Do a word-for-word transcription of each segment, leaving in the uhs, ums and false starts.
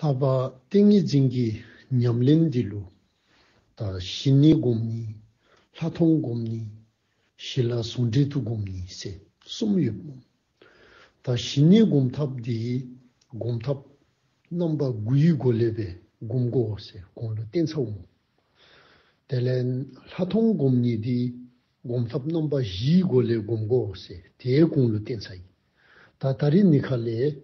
ད་ཕར་ཏིང་ངེ་འཛིན་གྱི་ཉམས་ལེན་འདི་ལུ་ད་ཞི་གནས་སྒོམ་ནི། ལྷག་མཐོང་སྒོམ་ནི། ཞི་ལྷག་ཟུང་འབྲེལ་དུ་སྒོམ་ནི་ཟེར་གསུམ་ཡོད་སྨོ། ད་ཞི་གནས་སྒོམ་ཐབས་འདི་སྒོམ་ཐབས་རྣམ་པ་དགུའི་སྒོ་ལས་སྦེ་སྒོམ་དགོ་ཟེར་གོང་ལུ་བསྟན་ཚརཝ་སྨོ། དེ་ལས་ལྷག་མཐོང་སྒོམ་ནི་འདི་སྒོམ་ཐབས་རྣམ་པ་བཞིའི་སྒོ་ལས་སྒོམ་དགོ་ཟེར་དེ་གོང་ལུ་བསྟན་ཚར་ཡི། ད་ད་རིས་ནི་ཁ་ལས་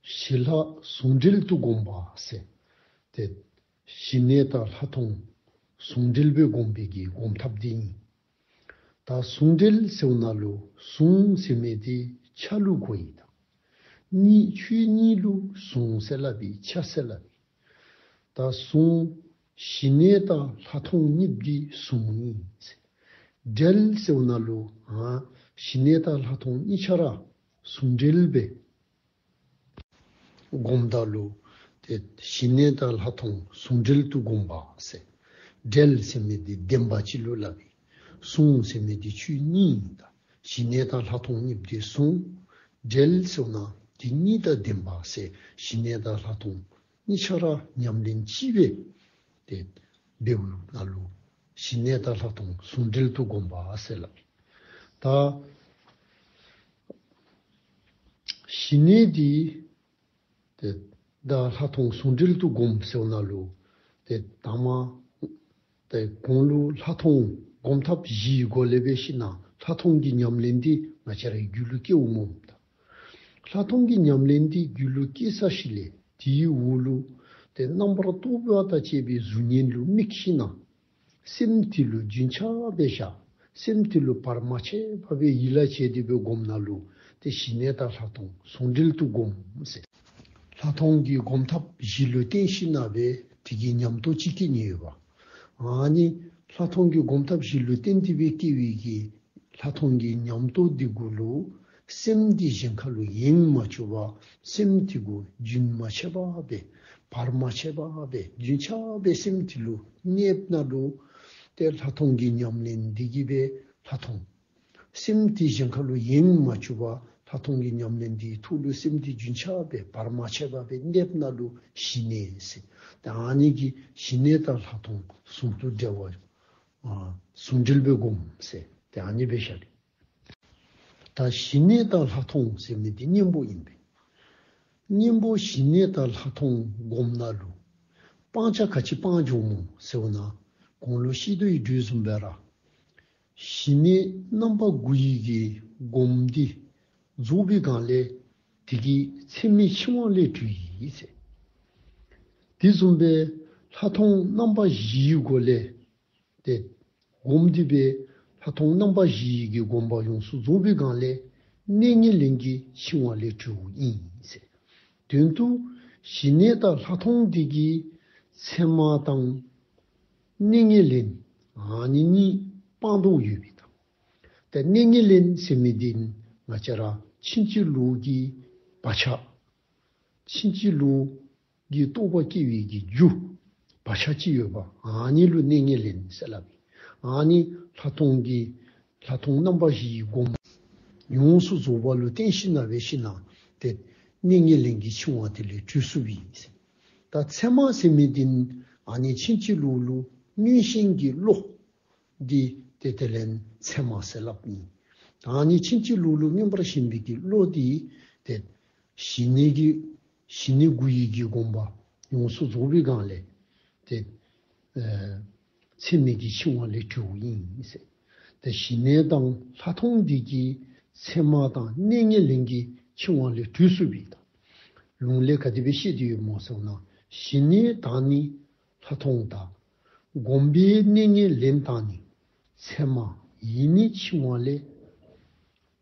ཞི་ལྷག་ཟུང་འབྲེལ་དུ་སྒོམ་པ་ཟེར་ཏེ་ཞི་གནས་དང་ལྷག་མཐོང་ཟུང་འབྲེལ་སྦེ་སྒོམ་པའི་གི་སྒོམ་ཐབས་འདི་ཨིན། ད་ཟུང་འབྲེལ་ཟེརཝ་ད་ལུ་ཟུང་ཟེར་མི་འདི་ཆ་ལུ་གོ་ཡི། ད་གཉིས་ཆོས་གཉིས་ལུ་ཟུང་ཟེར་སླབ་ཨིན། ཆ་ཟེར་སླབ་ཨིན། ད་ཟུང་ཞི་གནས་དང་ལྷག་མཐོང་གཉིསཔོ་འདི་ཟུང་ཨིན། འབྲེལ་ཟེརཝ་ད་ལུ་ཨ་ཞི་གནས་དང་ལྷག་མཐོང་གཉིས་ཆ་ར་ཟུང་འབྲེལ་སྦེ་སྒོམ་ད་ལུ་ཏེ་ཞི་གནས་དང་ལྷག་མཐོང་ཟུང་འབྲེལ་དུ་སྒོམ་པ་ཟེར། འབྲེལ་ཟེར་མི་འདི་ལྡནམ་ཅིག་ལུ་སླབ་ཨིན། ཟུང་ཟེར་མི་འདི་ཆོས་གཉིས་ཨིན། ད་ཞི་གནས་དང་ལྷག་མཐོང་གཉིསཔོ་འདི་ཟུང་། འབྲེལ་ཟེརཝ་ད་འདི་གཉིས་དང་ལྡནམ་ཟེར། ཞི་གནས་དང་ལྷག་མཐོང་གཉིས་ཆ་ར་ཉམས་ལེན་ཅིག་སྦེ་ཏེ་འབདཝ་ད་ལུ་ཞི་གནས་དང་ལྷག་མཐོང་ཟུང་འབྲེལ་དུ་སྒོམ་པ་ཟེར་སླབ་ཨིན། ད་ཞི་གནས་འདི་ཏེ་དང་ལྷག་མཐོང་ཟུང་འབྲེལ་དུ་སྒོམ་ཟེརཝ་ད་ལུ་ཏེ་དང་མ་ཏེ་གོང་ལུ་ལྷག་མཐོང་སྒོམ་ཐབས་བཞིའི་སྒོ་ལས་སྦེ་ཞིནམ་ལྷག་མཐོང་གི་ཉམས་ལེན་འདི་ང་བཅས་རའི་རྒྱུད་ལུ་སྐྱེཝ་སྨོ། ད་ལྷག་མཐོང་གི་ཉམས་ལེན་འདི་རྒྱུད་ལུ་སྐྱེས་ཚར་ཞིནམ་ལས་དེའི་འོག་ལུ་ཏེ་རྣམ་པར་རྟོག་པ་དང་བཅས་པའི་གཟུགས་བརྙན་ལུ་དམིགས་ཞིནམ་སེམས་དེ་ལུ་རྒྱུན་ཆགས་སྦེ་བཞག། སེམས་དེ་ལུ་བར་མ་ཆད་པར་སྦེ་ཡིད་ལ་བྱས་ཏེ་སྦེ་སྒོམ་ད་ལུ་ཏེ་ཞི་གནས་དང་ལྷག་མཐོང་ཟུང་འབྲེལ་དུ་སྒོམ་ཟེར། ལྷག་མཐོང་གི་སྒོམ་ཐབས་བཞི་ལུ་བརྟེན་ཞིནམ་སྦེ་དེ་གི་ཉམས་རྟོགས་ཅིག་སྐྱེ་ནི་ཡོདཔ། ཨ་ནི་ལྷག་མཐོང་གི་སྒོམ་ཐབས་བཞི་ལུ་བརྟེན་ཏེ་སྦེ་སྐྱེ་བའི་གི་ལྷག་མཐོང་གི་ཉམས་རྟོགས་འདི་གུ་ལུ་སེམས་འདི་གཞན་ཁ་ལུ་ཡེངས་མ་བཅུག་པར་སེམས་དེ་གུ་རྒྱུན་མ་ཆད་པར་སྦེ་བར་མ་ཆད་པར་སྦེ་རྒྱུན་ཆགས་སྦེ་སེམས་དེ་ལུ་གནསཔ་ད་ལུ་ཏེ་ལྷག་མཐོང་གི་ཉམས་ལེན་འདི་གིས་སྦེ་ལྷག་མཐོང་སེམས་དེ་གཞན་ཁ་ལུ་ཡེངས་མ་བཅུག་པར་ལྷག་མཐོང་གི་ཉམས་ལེན་འདི་ཐོག་ལུ་སེམས་དེ་རྒྱུན་ཆགས་སྦེ་བར་མ་ཆད་པར་སྦེ་གནསཔ་ད་ལུ་ཞི་གནས་ཟེར། ཏེ་ཨ་ནི་གིས་ཞི་གནས་དང་ལྷག་མཐོང་ཟུང་དུ་འབྲེལ་བ་ཨ་ཟུང་འབྲེལ་སྦེ་སྒོམ་ཟེར་ཏེ་ཨ་ནི་སྦེ་ཞུ་ནི། ད་ཞི་གནས་དང་ལྷག་མཐོང་ཟེར་མི་འདི་གཉེན་པོ་ཨིན་པས། གཉེན་པོ་ཞི་གནས་དང་ལྷག་མཐོང་སྒོམ་ད་ལུ་སྤང་བྱ་ག་ཅི་སྤང་འགྱོཝ་སྨོ་ཟེརཝ་ད་གོང་ལུ་ཤེས་འདོད་ཡོད་དོ་བཟུམ་སྦེ་ར་ཞི་གནས་རྣམ་པ་དགུའི་གི་སྒོམ་འདི་རྫོགས་པའི་སྒང་ལས་དེ་གི་མཚན་མའི་འཆིང་བ་ལས་གྲོལ་ཡི་ཟེར། དེ་བཟུམ་སྦེ་ལྷག་མཐོང་རྣམ་པ་བཞིའི་སྒོ་ལས་ཏེ་སྒོམ་སྟེ་སྦེ་ལྷག་མཐོང་རྣམ་པ་བཞིའི་གི་སྒོམ་པ་ཡོངས་སུ་རྫོགས་པའི་སྒང་ལས་གནས་ངན་ལེན་གྱི་འཆིང་བ་ལས་གྲོལཝ་ཨིན་ཟེར། དོན་དུ་ཞི་གནས་དང་ལྷག་མཐོང་འདི་གི་མཚན་མ་དང་གནས་ངན་ལེན་ཨ་ནི་གཉིས་སྤང་དོ་ཡོདཔ་ད། ཏེ་གནས་ངན་ལེན་ཟེར་མི་འདི་ང་བཅས་ར་ཕྱིན་ཅི་ལོག་གི་བག་ཆགས་ཕྱིན་ཅི་ལོག་གི་རྟོག་པ་སྐྱེ་བའི་གི་རྒྱུ་བག་ཆགས་ཅིག་ཡོདཔ་ཨ་ནི་ལུ་གནས་ངན་ལེན་ཟེར་སླབ་ཨིན། ཨ་ནི་ལྷག་མཐོང་གི་ལྷག་མཐོང་རྣམ་པ་བཞིའི་སྒོམ་ཡོངས་སུ་རྫོགས་པ་ལུ་བརྟེན་ཞིནམ་སྦེ་ཞིནམ་ཏེ་གནས་ངན་ལེན་གྱི་འཆིང་བ་དེ་ལས་གྲོལ་ཚུགསཔ་ཨིན་ཟེར། ད་མཚན་མ་ཟེར་མི་འདི་ཨ་ནི་ཕྱིན་ཅི་ལོག་ལུ་མངོན་ཞེན་གྱི་བློ་འདི་ཏེ་དེ་ལས་མཚན་མ་ཟེར་སླབ་ཨིན། ད་ཨ་ནི་ཕྱིན་ཅི་ལོག་ལུ་མངོན་པར་ཞེན་པའི་གི་བློ་འདི་ཏེ་ཞི་གནས་ཀྱི་ཞི་གནས་དགུ་ཡི་གི་སྒོམ་པ་ཡོངས་སུ་རྫོགས་པའི་སྒང་ལས་ཏེ་ཨེ་མཚན་མའི་གི་འཆིང་བ་ལས་གྲོལཝ་ཨིན་ཟེར། ཏེ་ཞི་གནས་དང་ལྷག་མཐོང་འདི་གི་མཚན་མ་དང་གནས་ངན་ལེན་གྱི་འཆིང་བ་ལས་གྲོལ་ཚུགསཔ་ཨིན། ད་ལུང་ལས་ག་དེ་སྦེ་བཤད་དེ་ཡོདཔ་སྨོ་ཟེརཝ་ད་ཞི་གནས་དང་ནི་ལྷག་མཐོང་དང་། སྒོམ་པས་གནས་ངན་ལེན་དང་ནི། མཚན་མ་ཡིས་ནི་འཆིང་བ་ལས།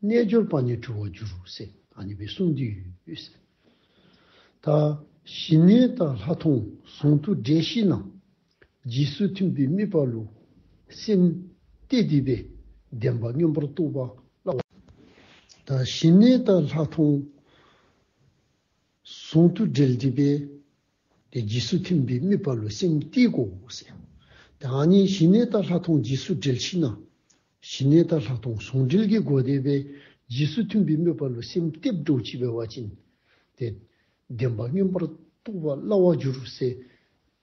རྣལ་འབྱོར་པ་ནི་གྲོལ་བར་འགྱུར་ཟེར་ཨ་ནི་སྦེ་གསུངས་ཏེ་ཡོད་ཟེར། ད་ཞི་གནས་དང་ལྷག་མཐོང་ཟུང་དུ་འབྲེལ་ཞིནམ་རྗེས་སུ་མཐུན་པའི་དམིགས་པ་ལུ་སེམས་གཏད་དེ་སྦེ་བདེན་པ་མངོན་པར་རྟོགས་པ་ལ། ད་ཞི་གནས་དང་ལྷག་མཐོང་ཟུང་དུ་འབྲེལ་ཏེ་སྦེ་ཏེ་རྗེས་སུ་མཐུན་པའི་དམིགས་པ་ལུ་སེམས་གཏད་དགོ་ཟེར། ད་ཨ་ནི་ཞི་གནས་དང་ལྷག་མཐོང་རྗེས་སུ་འབྲེལ་ཞིནམ་ཞི་གནས་དང་ལྷག་མཐོང་ཟུང་འབྲེལ་གྱི་སྒོ་དེ་སྦེ་རྗེས་སུ་མཐུན་པའི་དམིགས་པ་ལུ་སེམས་གཏདཔ་འདྲཝ་ཅིག་འབད་བ་ཅིན་ཏེ་བདེན་པ་མངོན་པར་ རྟོགས་པ་སླ་བར་འགྱུར་ཟེར།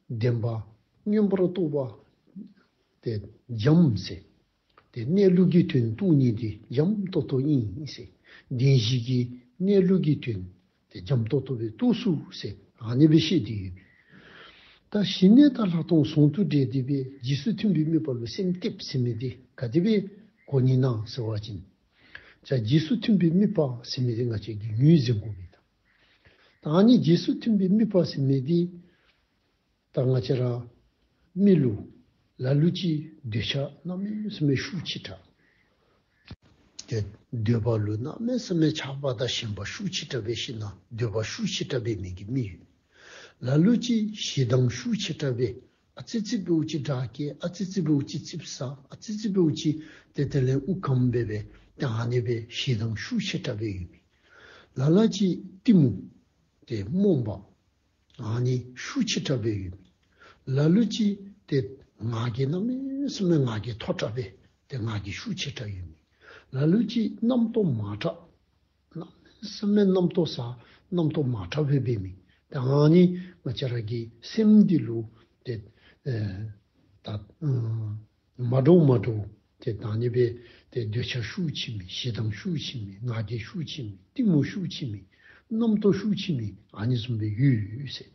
བདེན་པ་མངོན་པར་རྟོགས་པ་དེ་འཇམ་ཟེར། དེ་གནས་ལུགས་ཀྱི་དོན་རྟོགས་ནི་དེ་འཇམ་ཏོང་ཏོ་ཨིན་ཟེར། བདེན་བཞི་གི་གནས་ལུགས་ཀྱི་དོན་དེ་འཇམ་ཏོང་ཏོ་སྦེ་རྟོགས་ཚུགས་ཟེར། ཨ་ནི་སྦེ་བཤད་དེ་ཡོད། ད་ཞི་གནས་དང་ལྷག་མཐོང་ཟུང་དུ་འབྲེལ་ཏེ་སྦེ་རྗེས་སུ་མཐུན་པའི་དམིགས་པ་ལུ་སེམས་གཏད་ཟེར་མི་དེ་ག་དེ་སྦེ་གོ་ནི་ན་ཟེར་བ་ཅིན། ད་རྗེས་སུ་མཐུན་པའི་དམིགས་པ་ཟེར་མི་དེ་ང་བཅས་ཀྱིས་ངོས་འཛིན་དགོ་པས་ད། ད་ཨ་ནི་རྗེས་སུ་མཐུན་པའི་དམིགས་པ་ཟེར་མི་དེ། ད་ང་བཅས་ར་མི་ལུ་ལ་ལུ་ཅིག་འདོད་ཆགས་གནམ་མེད་ས་མེད་ཤུགས་ཆེ་དྲགས། ཏེ་འདོད་པ་ལུ་གནམ་མེད་ས་མེད་ཆགས་པ་དང་ཞེན་པ་ཤུགས་ཆེ་དྲགས་འབད་ཞིན་ན་འདོད་པ་ཤུགས་ཆེ་དྲགས་འབད་མི་གི་མི་ཡོད། ལ་ལུ་ཅིག་ཞེ་སྡང་ཤུགས་ཆེ་དྲགས་འབད། ཨ་ཙི་ཙི་འབདཝ་ཅིག་དགྲ་སྐྱེ། ཨ་ཙི་ཙི་འབདཝ་ཅིག་ཙིགཔ་ཟ། ཨ་ཙི་ཙི་འབདཝ་ཅིག་ཏེ་དེ་ལས་དབུགས་སྐམ་སྦེ་སྦེ་ཏེ་ཨ་ནི་སྦེ་ཞེ་སྡང་ཤུགས་ཆེ་དྲགས་འབད་ཡོད་མི། ལ་ལུ་ཅིག་གཏི་མུག་ཏེ་རྨོངས་པ། ཨ་ནི་ཤུགས་ཆེ་དྲགས་སྦེ་ཡོད་མི། ལ་ལུ་ཅིག་ཏེ་ང་རྒྱལ་གནམ་མེད་ས་མེད་ང་རྒྱལ་མཐོ་དྲགས་སྦེ་ཏེ་ང་རྒྱལ་ཤུགས་ཆེ་དྲགས་ཡོད་མི། ལ་ལུ་ཅིག་རྣམ་རྟོག་མང་དྲགས། གནམ་མེད་ས་མེད་རྣམ་རྟོག་ཟ། རྣམ་རྟོག་མང་དྲགས་སྦེ་འབད་མི། ཏེ་ཨ་ནི་ང་བཅས་ར་གི་སེམས་འདི་ལུ་ཏེ་ཨེ་ད་ཨ་མ་འདྲཝ་མ་འདྲཝ་ཏེ་ད་ཨ་ནི་སྦེ་ཏེ་འདོད་ཆགས་ཤུགས་ཆེ་མི། ཞེ་སྡང་ཤུགས་ཆེ་མི། ང་རྒྱལ་ཤུགས་ཆེ་མི། གཏི་མུག་ཤུགས་ཆེ་མི། རྣམ་རྟོག་ཤུགས་ཆེ་མི། ཨ་ནི་བཟུམ་སྦེ་ཡོད་ཟེར།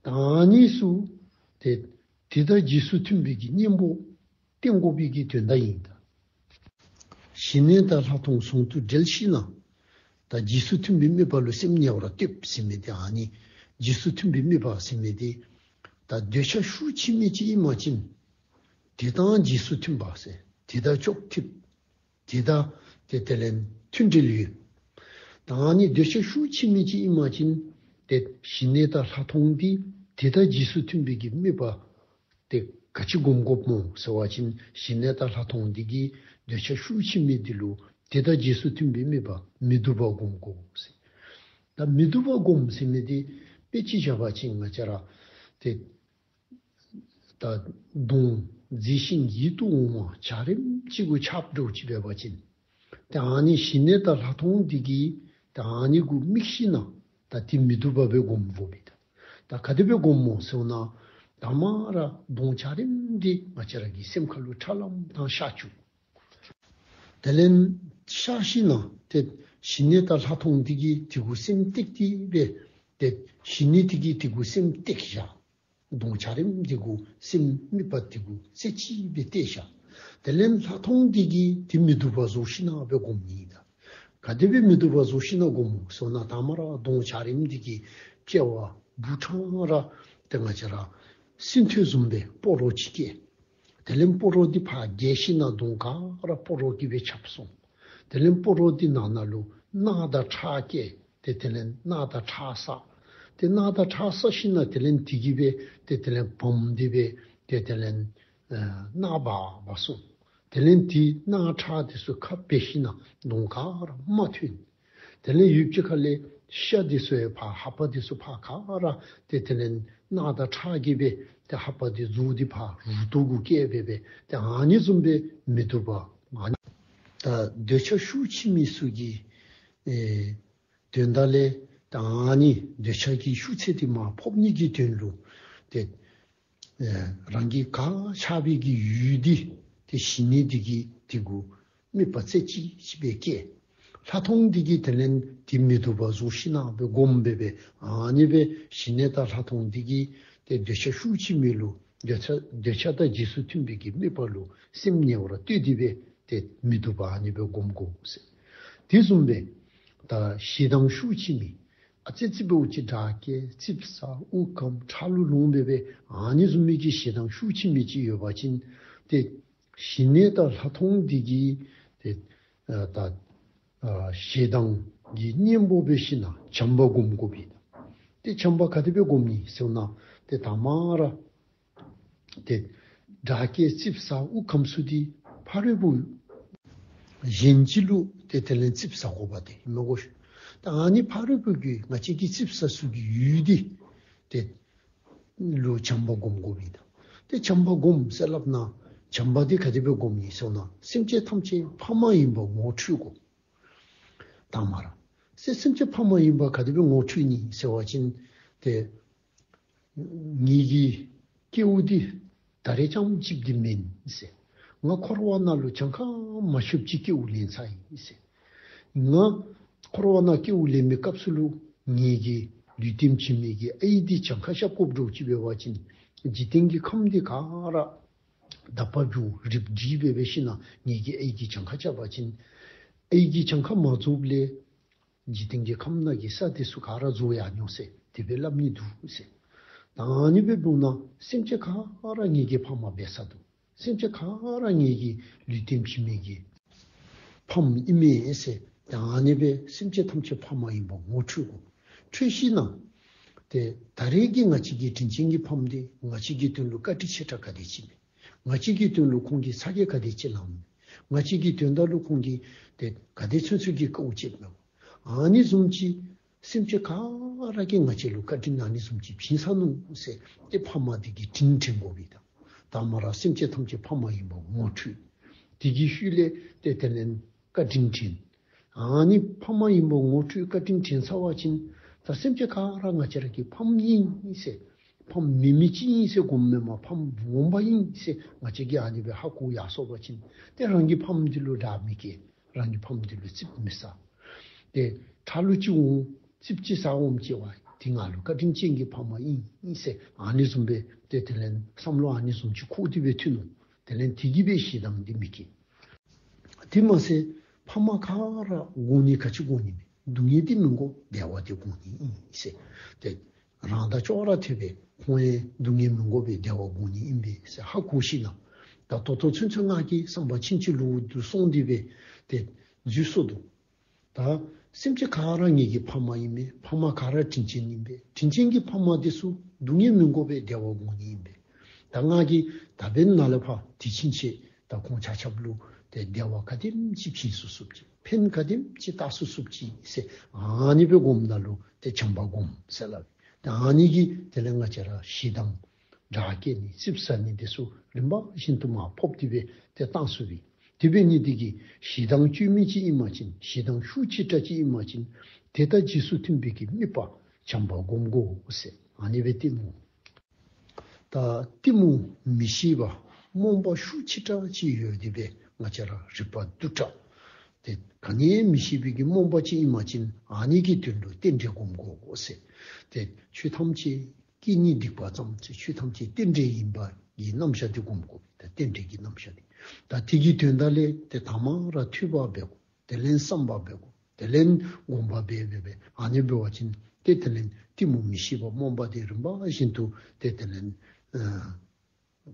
ད་ཨ་ནི་ཚུ་ཏེ་དེ་དང་རྗེས་སུ་མཐུན་པའི་གི་གཉེན་པོ་བསྟེན་དགོ་པའི་གི་དོན་དག་ཨིན་ད། ཞི་གནས་དང་ལྷག་མཐོང་ཟུང་དུ་འབྲེལ་ཞིན་ན། ད་རྗེས་སུ་མཐུན་པའི་དམིགས་པ་ལུ་སེམས་ཉེ་བར་གཏད་ཟེར་མི་དེ་ཨ་ནི་རྗེས་སུ་མཐུན་པའི་དམིགས་པ་ཟེར་མི་དེ། ད་འདོད་ཆགས་ཤུགས་ཆེ་མི་ཅིག་ཨིན་པ་ཅིན། དེ་དང་རྗེས་སུ་མཐུན་པ་ཟེར། དེ་དང་ཅོག་འཐདཔ། དེ་དང་ཏེ་དེ་ལས་མཐུན་འབྲེལ་ཡོད། ད་ཨ་ནི་འདོད་ཆགས་ཤུགས་ཆེ་མི་ཅིག་ཨིན་པ་ཅིན་ཏེ་ཞི་གནས་དང་ལྷག་མཐོང་འདི་དེ་དང་རྗེས་སུ་མཐུན་པའི་གི་དམིགས་པ་ཏེ་ག་ཅི་སྒོམ་དགོཔ་སྨོ་ཟེར་བ་ཅིན་ཞི་གནས་དང་ལྷག་མཐོང་འདི་གིས་འདོད་ཆགས་ཤུགས་ཆེ་མི་འདི་ལུ་དེ་དང་རྗེས་སུ་མཐུན་པའི་དམིགས་པ་མི་སྡུག་པ་སྒོམ་དགོ་ཟེར། ད་མི་སྡུག་པ་སྒོམ་ཟེར་མི་འདི་དཔེ་ཅིག་བཞག་པ་ཅིན་ང་བཅས་ར་ཏེ་ད་གདོང་མཛེས་ཤིང་ཡིད་དུ་འོང་བ་འཇའ་རིསམོ་ཅིག་གུ་ཆགས་འགྱོཝ་ཅིག་འབད་བ་ཅིན། ཏེ་ཨ་ནི་ཞི་གནས་དང་ལྷག་མཐོང་འདི་གིས་ཏེ་ཨ་ནི་གུ་དམིགས་ཞིན་ན་ད་ཏེ་མི་སྡུག་པ་སྦེ་སྒོམ་དགོ་པས་ད། ད་ག་དེ་སྦེ་སྒོམ་སྨོ་ཟེར་ན། དང་པ་ར་གདོང་འཇའ་རིསམོ་འདི་ང་བཅས་ར་གི་སེམས་ཁ་ལུ་ཁྲ་ལམ་ཐང་ཤར་བཅུག། དེ་ལས་ཤར་ཞིན་ན་ཏེ་ཞི་གནས་དང་ལྷག་མཐོང་འདི་གིས་དེ་གུ་སེམས་གཏད་དེ་སྦེ་ཏེ་ཞི་གནས་འདི་གིས་དེ་གུ་སེམས་གཏད་བཞག། གདོང་འཇའ་རིསམོ་འདི་གུ་སེམས་དམིགས་པ་འདི་གུ་རྩེ་གཅིག་སྦེ་གཏད་བཞག། དེ་ལས་ལྷག་མཐོང་འདི་གིས་ཏེ་མི་སྡུག་པ་བཟོ་ཞིན་ན་སྦེ་སྒོམ་ནི་ཨིན་ད། ག་དེ་སྦེ་མི་སྡུག་པ་བཟོ་ཞིན་ན་སྒོམ་སྨོ་ཟེར་ན། དང་པ་ར་གདོང་འཇའ་རིསམོ་འདི་གིས་སྐྱེ་བ་འབུ་ཕྲང་ར་ཏེ་ང་བཅས་ར་སྲིན་ཐོད་བཟུམ་སྦེ་སྤོ་རོ་ཅིག་སྐྱེས། དེ་ལས་སྤོ་རོ་འདི་ཕར་རྒལ་ཞིན་ན་གདོང་ག་ར་སྤོ་རོ་གིས་སྦེ་ཁྱབ་སོང་། དེ་ལས་སྤོ་རོ་འདི་ནང་ན་ལུ་རྣག་དང་ཁྲག་སྐྱེས། ཏེ་དེ་ལས་རྣག་དང་ཁྲག་བསགས། ཏེ་རྣག་དང་ཁྲག་བསགས་ཞིན་ན་དེ་ལས་དེ་གིས་སྦེ་ཏེ་དེ་ལས་བུམ་འདི་སྦེ་ཏེ་དེ་ལས་ཨེ་རྣག་འབག་འབག་སོང་། དེ་ལས་དེ་རྣག་ཁྲག་འདི་ཚུ་ཁ་འབག་ཞིན་ན་གདོང་ག་ར་རྨ་ཐོན། དེ་ལས་ཡུདཔ་ཅིག་ཁ་ལས་ཤ་འདི་ཚུ་ཡང་ཕར་ལྷ་པ་འདི་ཚུ་ཕར་ག་ར་ཏེ་དེ་ལས་རྣག་དང་ཁྲག་གིས་སྦེ་ཏེ་ལྷ་པ་འདི་གཟུགས་འདི་ཕར་རུ་ཏོ་གུ་བཀལ་སྦེ་སྦེ་ཏེ་ཨ་ནི་བཟུམ་སྦེ་མི་སྡུག་པ་ཨ་ནི། ད་འདོད་ཆགས་ཤུགས་ཆེ་མི་ཚུ་གི་ཨེ་དོན་དག་ལས་ད་ཨ་ནི་འདོད་ཆགས་ཀྱི་ཤུགས་ཚད་འདི་མར་ཕབ་ནི་གི་དོན་ལུ་ཏེ་ཨེ་རང་གི་ག་ཆགས་པའི་གི་ཡུལ་འདི་ཏེ་ཞི་གནས་འདི་གིས་དེ་གུ་དམིགས་པ་རྩེ་གཅིག་སྦེ་བསྐྱེད། ལྷག་མཐོང་འདི་གིས་དེ་ལས་དེ་མི་སྡུག་པ་བཟོ་ཞིན་ན་སྦེ་སྒོམ་སྦེ་སྦེ་ཨ་ནི་སྦེ་ཞི་གནས་དང་ལྷག་མཐོང་འདི་གིས་ཏེ་འདོད་ཆགས་ཤུགས་ཆེ་མི་ལུ་འདོད་ཆགས་འདོད་ཆགས་དང་རྗེས་སུ་མཐུན་པའི་གི་དམིགས་པ་ལུ་སེམས་ཉེ་བར་གཏད་དེ་སྦེ་ཏེ་མི་སྡུག་པ་ཨ་ནི་སྦེ་སྒོམ་དགོ་ཟེར། དེ་བཟུམ་སྦེ་ད་ཞེ་སྡང་ཤུགས་ཆེ་མི་ཨ་ཙི་ཙི་འབདཝ་ཅིག་དགྲ་སྐྱེ་ཙིགཔ་ཟ་དབུགས་སྐམ་ཁྲག་ལུ་ལོང་སྦེ་སྦེ་ཨ་ནི་བཟུམ་མའི་གི་ཞེ་སྡང་ཤུགས་ཆེ་མི་ཅིག་ཡོད་པ་ཅིན་ཏེ་ཞི་གནས་དང་ལྷག་མཐོང་འདི་གིས་ཏེ་ཨ་ད་ཨ་ཞེ་སྡང་གི་གཉེན་པོ་འབད་ཞིན་ན་བྱམས་པ་སྒོམ་དགོ་པས། ཏེ་བྱམས་པ་ག་དེ་སྦེ་སྒོམ་ནི་ཟེར་ན། ཏེ་དང་པ་ར་ཏེ་དགྲ་སྐྱེ་ཙིགཔ་ཟ་དབུགས་སྐམ་ཚུ་འདི་ཕ་རོལ་པོ་གཞན་ཅིག་ལུ་ཏེ་དེ་ལས་ཙིགཔ་ཟ་དགོ་པ་ཏེ་མི་དགོ་ཤོ། ད་ཨ་ནི་ཕ་རོལ་པོ་གི་ང་བཅས་ཀྱིས་ཙིགཔ་ཟ་ས་གི་ཡུལ་འདི་ཏེ་ལུ་བྱམས་པ་སྒོམ་དགོ་པས་ད། ཏེ་བྱམས་པ་སྒོམ་ཟེར་སླབ་ན་བྱམས་པ་འདི་ག་དེ་སྦེ་སྒོམ་ནི་ཟེར་ན། སེམས་ཅན་ཐམས་ཅད་ཕ་མ་ཡིན་པ་ངོ་འཕྲོད་དགོ། དང་པ་ར་སེམས་ཅན་ཕ་མ་ཡིན་པ་ག་དེ་སྦེ་ངོ་འཕྲོད་ནི་ཟེར་བ་ཅིན་ཏེ་ ངེ་གི་སྐྱེ་བ་འདི་ད་རེས་ཙམ་ཅིག་འདི་མེན་ཟེར། ང་འཁོར་བ་ནང་ལུ་གྱངས་ཁ་མ་ཆོདཔ་ཅིག་སྐྱེ་བ་ལེན་ཚར་ཡི་ཟེར། ང་འཁོར་བ་ནང་སྐྱེ་བ་ལེན་མི་སྐབས་སུ་ལུ་ངེ་གི་ལུས་རྟེན་བྱིན་མི་གི་ཨའི་འདི་གྱངས་ཁ་རྐྱབ་དགོཔ་འདྲཝ་ཅིག་འབད་བ་ཅིན་འཇིག་རྟེན་གྱི་ཁམས་འདི་ག་ར་དག་པ་རྒྱུ་རིགཔ་འདི་འབད་འབད་ཞིནམ་ལས་ངེ་གི་ཨའི་གི་གྱངས་ཁ་རྐྱབ་པ་ཅིན་ཨའི་གི་གྱངས་ཁ་མ་རྫོགསཔ་ལས་འཇིག་རྟེན་གྱི་ཁམས་ནང་གི་ས་འདི་ཚུ་ག་ར་རྫོགས་ཡར་འགྱོ་ཟེར་དེ་སྦེ་སླབ་ནི་འདུག་ཟེར། ད་ཨ་ནི་སྦེ་འབདཝ་ད་སེམས་ཅན་ག་ར་ངེ་གི་ཕ་མ་འབད་ས་འདུག། སེམས་ཅན་ག་ར་ངེ་གི་ལུས་རྟེན་བྱིན་མི་གི་ཕམ་ཨིན་མས་ཟེར། ད་ཨ་ནི་སྦེ་སེམས་ཅན་ཐམས་ཅད་ཕ་མ་ཨིནམ་ངོ་འཕྲོད་དགོ། འཕྲོད་ཞིནམ་ལས་ཏེ་ད་རེས་ཀྱི་ང་བཅས་ཀྱི་དྲིན་ཅན་གྱི་ཕམ་འདི་ང་བཅས་ཀྱི་དོན་ལུ་བཀའ་དྲིན་ཆེ་དྲགས་ག་དེ་ཅིག་མས། ང་བཅས་ཀྱི་དོན་ལུ་ཁོང་གིས་ཚ་གྱང་ག་དེ་ཅིག་ལངམ་མས། ང་བཅས་ཀྱི་དོན་དག་ལུ་ཁོང་གིས་ཏེ་ག་དེ་ཚུན་ཚོད་ཀྱི་དཀའཝ་སྤྱདཔ་མས། ཨ་ནི་བཟུམ་ཅིག་སེམས་ཅན་ག་ར་གིས་ང་བཅས་ལུ་བཀའ་དྲིན་ཨ་ནི་བཟུམ་ཅིག་བྱིན་ཚར་ནུག་ཟེར་ཏེ་ཕ་མ་འདི་གི་དྲིན་དྲན་དགོ་པས། ད་དང་པ་ར་སེམས་ཅན་ཐམས་ཅད་ཕ་མ་ཨིནམ་ངོ་འཕྲོད། དེ་གི་ཤུལ་ལས་ཏེ་དེ་ལས་བཀའ་དྲིན་དྲན། ཨ་ནི་ཕ་མ་ཨིནམ་ངོ་འཕྲོད་བཀའ་དྲིན་དྲན་ཚར་བ་ཅིན་ད་སེམས་ཅན་ག་ར་ང་བཅས་ར་གི་ཕམ་ཨིན་ཟེར། ཕམ་མེན་མི་ཅིག་ཨིན་ཟེར་སྒོམ་མེན་པར་ཕམ་ངོ་མ་ཨིན་ཟེར་ང་བཅས་ཀྱིས་ཨ་ནི་སྦེ་ཧ་གོ་ཡར་སོང་པ་ཅིན་ཏེ་རང་གི་ཕམ་འདི་ལུ་དགྲ་མི་སྐྱེ། རང་གི་ཕམ་འདི་ལུ་ཙིགཔ་མི་ཟ། ཏེ་ཁྲག་ལུ་ཅིག་འོང་ཙིགཔ་ཅིག་ཟ་འོངམ་ཅིག་འབད་བ་འདི་ང་ལུ་བཀའ་དྲིན་ཅན་གྱི་ཕ་མ་ཨིན་ཟེར་ཨ་ནི་བཟུམ་སྦེ་ཏེ་དེ་ལས་བསམ་བློ་ཨ་ནི་བཟུམ་ཅིག་འཁོར་ཏེ་སྦེ་ཐོན་ནུག། དེ་ལས་དེ་གིས་སྦེ་ཞེ་སྡང་འདི་མི་སྐྱེ། དེ་མ་ཚད་ཕ་མ་ག་ར་དགོ་ནི་ག་ཅི་དགོ་ནི་མས། སྡུག་བསྔལ་འདི་མི་དགོ་བདེ་བ་འདི་དགོ་ནི་ཨིན་ཟེར། ཏེ་རང་དང་ཅོག་ར་འཐདཔ་སྦེ་ཁོང་ཡང་སྡུག་བསྔལ་མི་དགོ་པའི་བདེ་བ་དགོ་ནི་ཨིན་པས་ཟེར་ཧ་གོ་ཞིནམ་ལས་ད་ད་ལྟོ་ཚུན་ཚོད་ང་གིས་བསམ་པ་ཕྱིན་ཅི་ལོག་ཏུ་སོང་སྟེ་སྦེ་ཏེ་འཛོལ་སོ་ནུག། ད་སེམས་ཅན་ག་ར་ངེ་གི་ཕ་མ་ཨིན་མས། ཕ་མ་ག་ར་དྲིན་ཅན་ཨིན་པས། དྲིན་ཅན་གྱི་ཕ་མ་འདི་ཚུ་སྡུག་བསྔལ་མི་དགོ་པའི་བདེ་བ་དགོ་ནི་ཨིན་པས། ད་ང་གིས་ད་འབདན་ནཱ་ལས་ཕར་དུས་ཕྱིན་ཆད་ད་ཁོང་ཆ་ཁྱབ་ལུ་ཏེ་བདེ་བ་ག་དེམ་ཅིག་བྱིན་ཚུགས་ཚུགསཔ་ཅིག་ཕན་ག་དེམ་ཅིག་བཏགས་ཚུགས་ཚུགསཔ་ཅིག་ཟེར་ཨ་ནི་སྦེ་སྒོམ་ད་ལུ་ཏེ་བྱམས་པ་སྒོམ་ཟེར་སླབ། ཏེ་ཨ་ནི་གིས་དེ་ལས་ང་བཅས་ར་ཞེ་སྡང་དགྲ་བགེགས་ནི་ཙིགཔ་ཟ་ནི་འདི་ཚུ་རིམ་པ་བཞིན་དུ་མར་ཕབ་སྟེ་སྦེ་ཏེ་བཏང་ཚུགས་པས། དེ་འབད་ནི་འདི་གིས་ཞེ་སྡང་སྐྱོན་མེད་ཅིག་ཨིན་པ་ཅིན་ཞེ་སྡང་ཤུགས་ཆེ་དྲགས་ཅིག་ཨིན་པ་ཅིན་དེ་དང་རྗེས་སུ་མཐུན་པའི་གི་དམིགས་པ་བྱམས་པ་སྒོམ་དགོ་ཟེར་ཨ་ནི་སྦེ་གཏད་མོ། ད་གཏི་མུག་མི་ཤེས་པ་རྨོངས་པ་ཤུགས་ཆེ་དྲགས་ཅིག་ཡོད་དེ་སྦེ་ང་བཅས་ར་རིག་པ་རྡུལ་ཕྲ་ཏེ་ག་ནི་ཡང་མི་ཤེས་པའི་གི་རྨོངས་པ་ཅིག་ཨིན་པ་ཅིན་ཨ་ནི་གི་དོན་ལུ་རྟེན་འབྲེལ་སྒོམ་དགོ་ཟེར། ཏེ་ཆོས་ཐམས་ཅད་སྐྱེ་གནས་སྡིག་པ་ཙམ་ཟེར་ཆོས་ཐམས་ཅད་རྟེན་འབྲེལ་ཡིན་པ་གི་རྣམ་གཞག་འདི་སྒོམ་དགོ། ད་རྟེན་འབྲེལ་གྱི་རྣམ་གཞག་འདི་ད་དེ་གི་དོན་དག་ལས་ཏེ་དང་པ་ར་ཐོས་པ་འབད་དགོ། དེ་ལས་བསམ་པ་འབད་དགོ། དེ་ལས་སྒོམ་པ་འབད་འབད་འབད་ཨ་ནི་འབད་བ་ཅིན་ཏེ་དེ་ལས་གཏི་མུག་མི་ཤེས་པ་རྨོངས་པ་འདི་རིམ་པ་བཞིན་དུ་ཏེ་དེ་ལས་ཨ་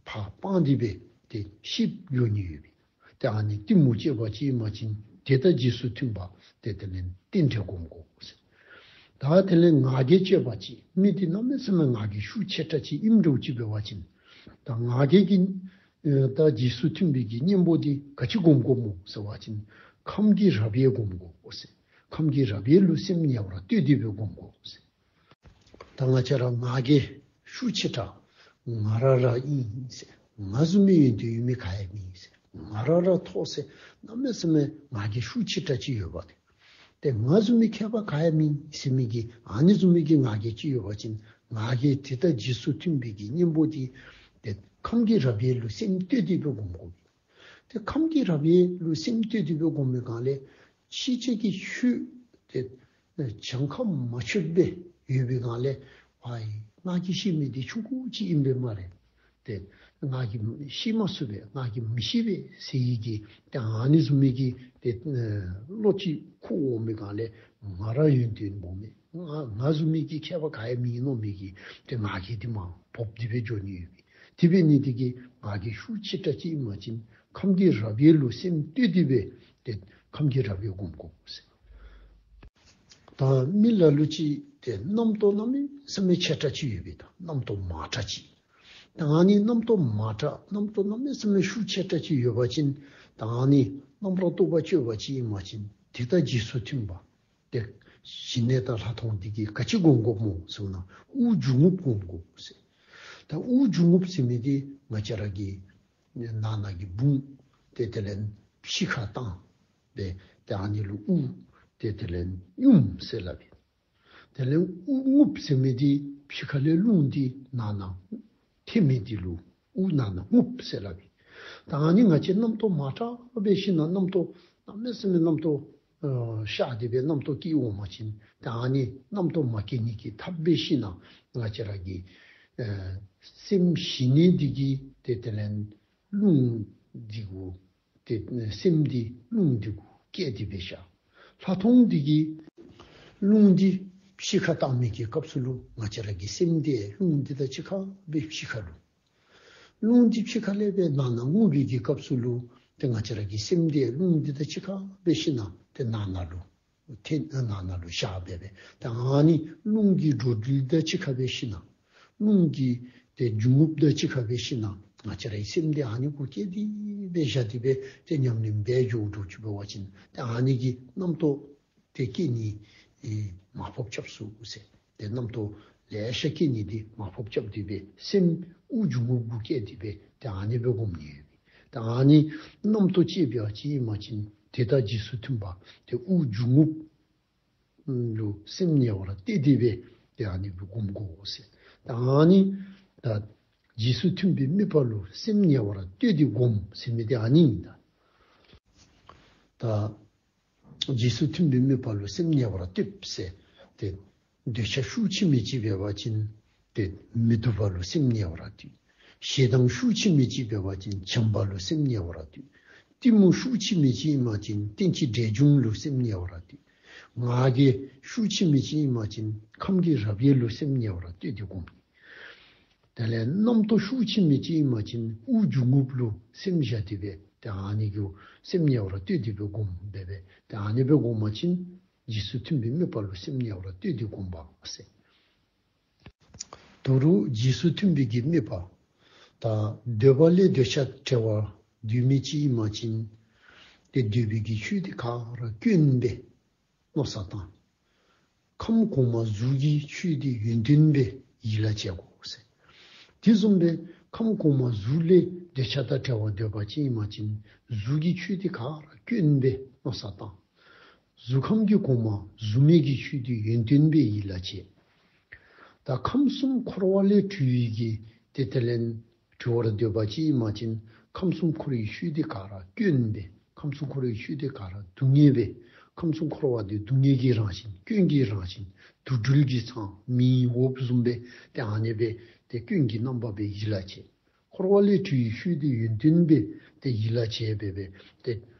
ཕར་སྤངས་ཏེ་སྦེ་ཏེ་ཤེསཔ་འགྱོ་ནི་ཡོད་པས། ཏེ་ཨ་ནི་གཏི་མུག་ཅེས་པ་ཅིག་ཨིན་པ་ཅིན་དེ་དང་རྗེས་སུ་མཐུན་པ་ཏེ་དེ་ལས་རྟེན་འབྲེལ་སྒོམ་དགོ་ཟེར། ད་དེ་ལས་ང་རྒྱལ་ཅེས་པ་ཅིག་མི་འདི་གནམ་མེད་ས་མེད་ང་རྒྱལ་ཤུགས་ཆེ་དྲགས་ཅིག་ཨིནམ་འདྲཝ་ཅིག་འབད་བ་ཅིན་ད་ང་རྒྱལ་གྱི་ཨེ་ད་རྗེས་སུ་མཐུན་པའི་གི་གཉེན་པོ་འདི་ག་ཅི་སྒོམ་དགོཔ་སྨོ་ཟེར་བ་ཅིན་ཁམས་ཀྱི་རབ་དབྱེ་སྒོམ་དགོཔ་སྨོ་ཟེར། ཁམས་ཀྱི་རབ་དབྱེ་ལུ་སེམས་ཉེ་བར་གཏོད་དེ་སྦེ་སྒོམ་དགོཔ་སྨོ་ཟེར། ད་ང་བཅས་ར་ང་རྒྱལ་ཤུགས་ཆེ་དྲགས་ང་ར་ར་ཨིན་ཟེར། ང་བཟུམ་མའི་ཡོན་ཏན་ཡོད་མི་ག་ཡང་མེད་ཟེར། ང་ར་ར་མཐོ་ཟེར་གནམ་མེད་ས་མེད་ང་རྒྱལ་ཤུགས་ཆེ་དྲགས་ཅིག་ཡོདཔ་འདི། ཏེ་ང་བཟུམ་མའི་མཁས་པ་ག་ཡང་མེད་ཟེར་མི་གི་ཨ་ནི་བཟུམ་མའི་གི་ང་རྒྱལ་ཅིག་ཡོད་པ་ཅིན་ང་རྒྱལ་དེ་དང་རྗེས་སུ་མཐུན་པའི་གི་གཉེན་པོ་འདི་ཏེ་ཁམས་ཀྱི་རབ་དབྱེ་ལུ་སེམས་གཏོད་དེ་སྦེ་སྒོམ་དགོ། ཏེ་ཁམས་ཀྱི་རབ་དབྱེ་ལུ་སེམས་གཏོད་དེ་སྦེ་སྒོམ་པའི་སྒང་ལས་ཕྱི་ཕྱོགས་ཀྱི་ཆོས་ཏེ་གྱངས་ཁ་མ་ཆོདཔ་སྦེ་ཡོད་པའི་སྒང་ལས་ཨའི་ང་གིས་ཤེས་མི་འདི་ཆུང་ཀུ་ཅིག་ཨིན་པས་སྨ་རེ། ཏེ་ང་གིས་ཤེས་མ་ཚུགས་པས། ང་གིས་མི་ཤེས་པས་ཟེར་བའི་གི་ཏེ་ཨ་ནི་བཟུམ་མའི་གི་ཏེ་བློ་ཅིག་འཁོར་འོང་པའི་སྒང་ལས་ང་ར་ཡོན་ཏན་སྦོམ་མས། ང་ང་བཟུམ་མའི་གི་མཁས་པ་ག་ཡང་མེད་མནོ་མི་གི་ཏེ་ང་རྒྱལ་འདི་མར་བབས་ཏེ་སྦེ་འགྱོ་ནི་ཡོད་པས། དེ་འབད་ནི་འདི་གིས་ང་རྒྱལ་ཤུགས་ཆེ་དྲགས་ཅིག་ཨིན་པ་ཅིན་ཁམས་ཀྱི་རབ་དབྱེ་ལུ་སེམས་གཏོད་དེ་སྦེ་ཏེ་ཁམས་ཀྱི་རབ་དབྱེ་སྒོམ་དགོ་ཟེར། ད་མི་ལ་ལུ་ཅིག་ཏེ་རྣམ་རྟོག་གནམ་མེད་ས་མེད་ཆེ་དྲགས་ཅིག་ཡོད་པས། ད་རྣམ་རྟོག་མང་དྲགས་ཅིག། ད་ཨ་ནི་རྣམ་རྟོག་མང་དྲགས་རྣམ་རྟོག་གནམ་མེད་ས་མེད་ཤུགས་ཆེ་དྲགས་ཅིག་ཡོད་པ་ཅིན་ད་ཨ་ནི་རྣམ་རྟོག་རྟོག་པ་སྤྱོད་པ་ཅིག་ཨིན་པ་ཅིན་དེ་དང་རྗེས་སུ་མཐུན་པ་ཏེ་ཞི་གནས་དང་ལྷག་མཐོང་འདི་གིས་ག་ཅི་སྒོམ་དགོཔ་སྨོ་ཟེར་ན་དབུགས་འབྱུང་རྔུབ་སྒོམ་དགོ་ཟེར། ད་དབུགས་འབྱུང་རྔུབ་ཟེར་མི་འདི་ང་བཅས་ར་གི་ནང་ན་གི་བུང་ཏེ་དེ་ལས་ཕྱི་ཁར་བཏང་སྦེ་ཏེ་ཨ་ནི་ལུ་དབུགས་ཏེ་དེ་ལས་ཡུམ་ཟེར་སླབ་ཨིན། དེ་ལས་དབུགས་རྔུབ་ཟེར་མི་འདི་ ཕྱི་ཁ་ལས་རླུང་འདི་ནང་ན་ཐིམ་མི་འདི་ལུ་དབུགས་ནང་ན་རྔུབ་ཟེར་སླབ་ཨིན། ད་ཨ་ནི་ང་བཅས་རྣམ་རྟོག་མ་དྲག་པའི་ཤུལ་ན་རྣམ་རྟོག་གནམ་མེད་ས་མེད་རྣམ་རྟོག་ཨ་ཤར་ཏེ་སྦེ་རྣམ་རྟོག་སྐྱེ་འོང་པ་ཅིན་ད་ཨ་ནི་རྣམ་རྟོག་མ་སྐྱེ་ནི་གི་ཐབས་འབད་ཞིན་ན་ང་བཅས་ར་གི་ཨ་སེམས་ཞི་གནས་འདི་གིས་ཏེ་དེ་ལས་རླུང་འདི་གུ་ཏེ་སེམས་འདི་རླུང་འདི་གུ་བསྐྱེད་དེ་སྦེ་བཞག། ལྷག་མཐོང་འདི་གིས་རླུང་འདི་ཕྱི་ཁར་བཏང་མི་གི་སྐབས་སུ་ལུ་ང་བཅས་ར་གི་སེམས་འདི་རླུང་འདི་དང་གཅིག་ཁར་སྦེ་ཕྱི་ཁར་ལུ། རླུང་འདི་ཕྱི་ཁ་ལས་སྦེ་ནང་ན་རྔུབ་པའི་གི་སྐབས་སུ་ལུ་ཏེ་ང་བཅས་ར་གི་སེམས་འདི་རླུང་འདི་དང་གཅིག་ཁར་སྦེ་ཞིན་ན་ཏེ་ནང་ན་ལུ་ཐིམ་ནང་ན་ལུ་བཞག་སྦེ་སྦེ། ཏེ་ཨ་ནི་རླུང་གི་འགྲོ་འགྲུལ་དང་གཅིག་ཁར་སྦེ་ཞིན་ན་རླུང་གི་ཏེ་འབྱུང་རྔུབ་དང་གཅིག་ཁར་སྦེ་ཞིན་ན་ང་བཅས་རའི་སེམས་འདི་ཨ་ནི་གུ་བསྐྱེད་དེ་སྦེ་བཞག་སྟེ་སྦེ་ཏེ་ཉམས་ལེན་འབད་འགྱོ་དོ་ཅིག་འབད་བ་ཅིན་ཏེ་ཨ་ནི་གིས་རྣམ་རྟོག་ཏེ་སྐྱེ་ནི་ཨེ་མར་ཕབ་རྐྱབ་ཚུགས་ཟེར། ཏེ་རྣམ་རྟོག་ལེ་ཤ་སྐྱེ་ནི་འདི་མར་ཕབ་རྐྱབ་སྟེ་སྦེ་སེམས་དབུགས་འབྱུང་རྔུབ་གུ་བསྐྱེད་དེ་སྦེ་ཏེ་ཨ་ནི་སྦེ་སྒོམ་ནི་ཡོད། ཏེ་ཨ་ནི་རྣམ་རྟོག་སྐྱེས་པ་ཅིན་ཨིན་པ་ཅིན་དེ་དང་རྗེས་སུ་མཐུན་པ་ཏེ་དབུགས་འབྱུང་རྔུབ་ལུ་སེམས་ཉེ་བར་གཏད་དེ་སྦེ་ཏེ་ཨ་ནི་སྦེ་སྒོམ་དགོ་ཟེར། ཏེ་ཨ་ནི་ད་རྗེས་སུ་མཐུན་པའི་དམིགས་པ་ལུ་སེམས་ཉེ་བར་གཏད་དེ་སྒོམ་ཟེར་མི་འདི་ཨ་ནི་ཨིན། ད་ད་རྗེས་སུ་མཐུན་པའི་དམིགས་པ་ལུ་སེམས་ཉེ་བར་གཏད་ཟེར་ཏེ་འདོད་ཆགས་ཤུགས་ཆེ་མི་ཅིག་འབད་བ་ཅིན་ཏེ་མི་སྡུག་པ་ལུ་སེམས་ཉེ་བར་གཏད། ཞེ་སྡང་ཤུགས་ཆེ་མི་ཅིག་འབད་བ་ཅིན་བྱམས་པ་ལུ་སེམས་ཉེ་བར་གཏད། གཏི་མུག་ཤུགས་ཆེ་མི་ཅིག་ཨིན་པ་ཅིན་རྟེན་ཅིང་འབྲེལ་འབྱུང་ལུ་སེམས་ཉེ་བར་གཏད། ང་རྒྱལ་ཤུགས་ཆེ་མི་ཅིག་ཨིན་པ་ཅིན་ཁམས་ཀྱི་རབ་དབྱེ་ལུ་སེམས་ཉེ་བར་གཏད་དེ་སྒོམ། དེ་ལས་རྣམ་རྟོག་ཤུགས་ཆེ་མི་ཅིག་ཨིན་པ་ཅིན་དབུགས་འབྱུང་རྔུབ་ལུ་སེམས་བཞག་སྟེ་སྦེ་ཏེ་ཨ་ནི་གུ་སེམས་ཉེ་བར་གཏད་དེ་སྦེ་སྒོམ་སྦེ་སྦེ་ཏེ་ཨ་ནི་སྦེ་སྒོམ་པ་ཅིན་རྗེས་སུ་མཐུན་པའི་དམིགས་པ་ལུ་སེམས་ཉེ་བར་གཏད་དེ་སྒོམ་པ་ཟེར། ད་རུང་རྗེས་སུ་མཐུན་པའི་གི་དམིགས་པ། ད་འདོད་པ་ལས་འདོད་ཆགས་བྲལ་བར་འདོད་མི་ཅིག་ཨིན་པ་ཅིན་ཏེ་འདོད་པའི་གི་ཆོས་འདི་ག་ར་སྐྱོན་སྦེ་མནོ་བསམ་བཏང་། ཁམས་གོང་མ་གཟུགས་ཀྱི་ཆོས་འདི་ཡོན་ཏན་སྦེ་ཡིད་ལ་བྱེད་དགོ་ཟེར། དེ་བཟུམ་སྦེ་ཁམས་གོང་མ་གཟུགས་ལས་འདོད་ཆགས་དང་བྲལ་བར་འདོད་པ་ཅིག་ཨིན་པ་ཅིན་གཟུགས་ཀྱི་ཆོས་འདི་ག་ར་སྐྱོན་སྦེ་མནོ་བསམ་བཏང་། གཟུགས་ཁམས་ཀྱི་གོང་མ་གཟུགས་མེད་ཀྱི་ཆོས་འདི་ཡོན་ཏན་སྦེ་ཡིད་ལ་བྱེད། ད་ཁམས་གསུམ་འཁོར་བ་ལས་གྲོལ་བའི་གི་ཏེ་དེ་ལས་གྲོལ་བར་འདོད་པ་ཅིག་ཨིན་པ་ཅིན་ཁམས་གསུམ་འཁོར་བའི་ཆོས་འདི་ག་ར་སྐྱོན་སྦེ་ཁམས་གསུམ་འཁོར་བའི་ཆོས་འདི་ག་ར་སྡུག་བསྔལ་སྦེ་ཁམས་གསུམ་འཁོར་བ་འདི་སྡུག་བསྔལ་གྱི་རང་བཞིན་སྐྱོན་གྱི་རང་བཞིན་དུག་སྦྲུལ་གྱི་ཚང་མེ་འོབས་བཟུམ་སྦེ་ཏེ་ཨ་ནི་སྦེ་ཏེ་སྐྱོན་གྱི་རྣམ་པ་སྦེ་ཡིད་ལ་བྱེད། འཁོར་བ་ལས་གྲོལ་བའི་ཆོས་འདི་ཡོན་ཏན་སྦེ་ཏེ་ཡིད་ལ་བྱེད་སྦེ་སྦེ་ཏེ་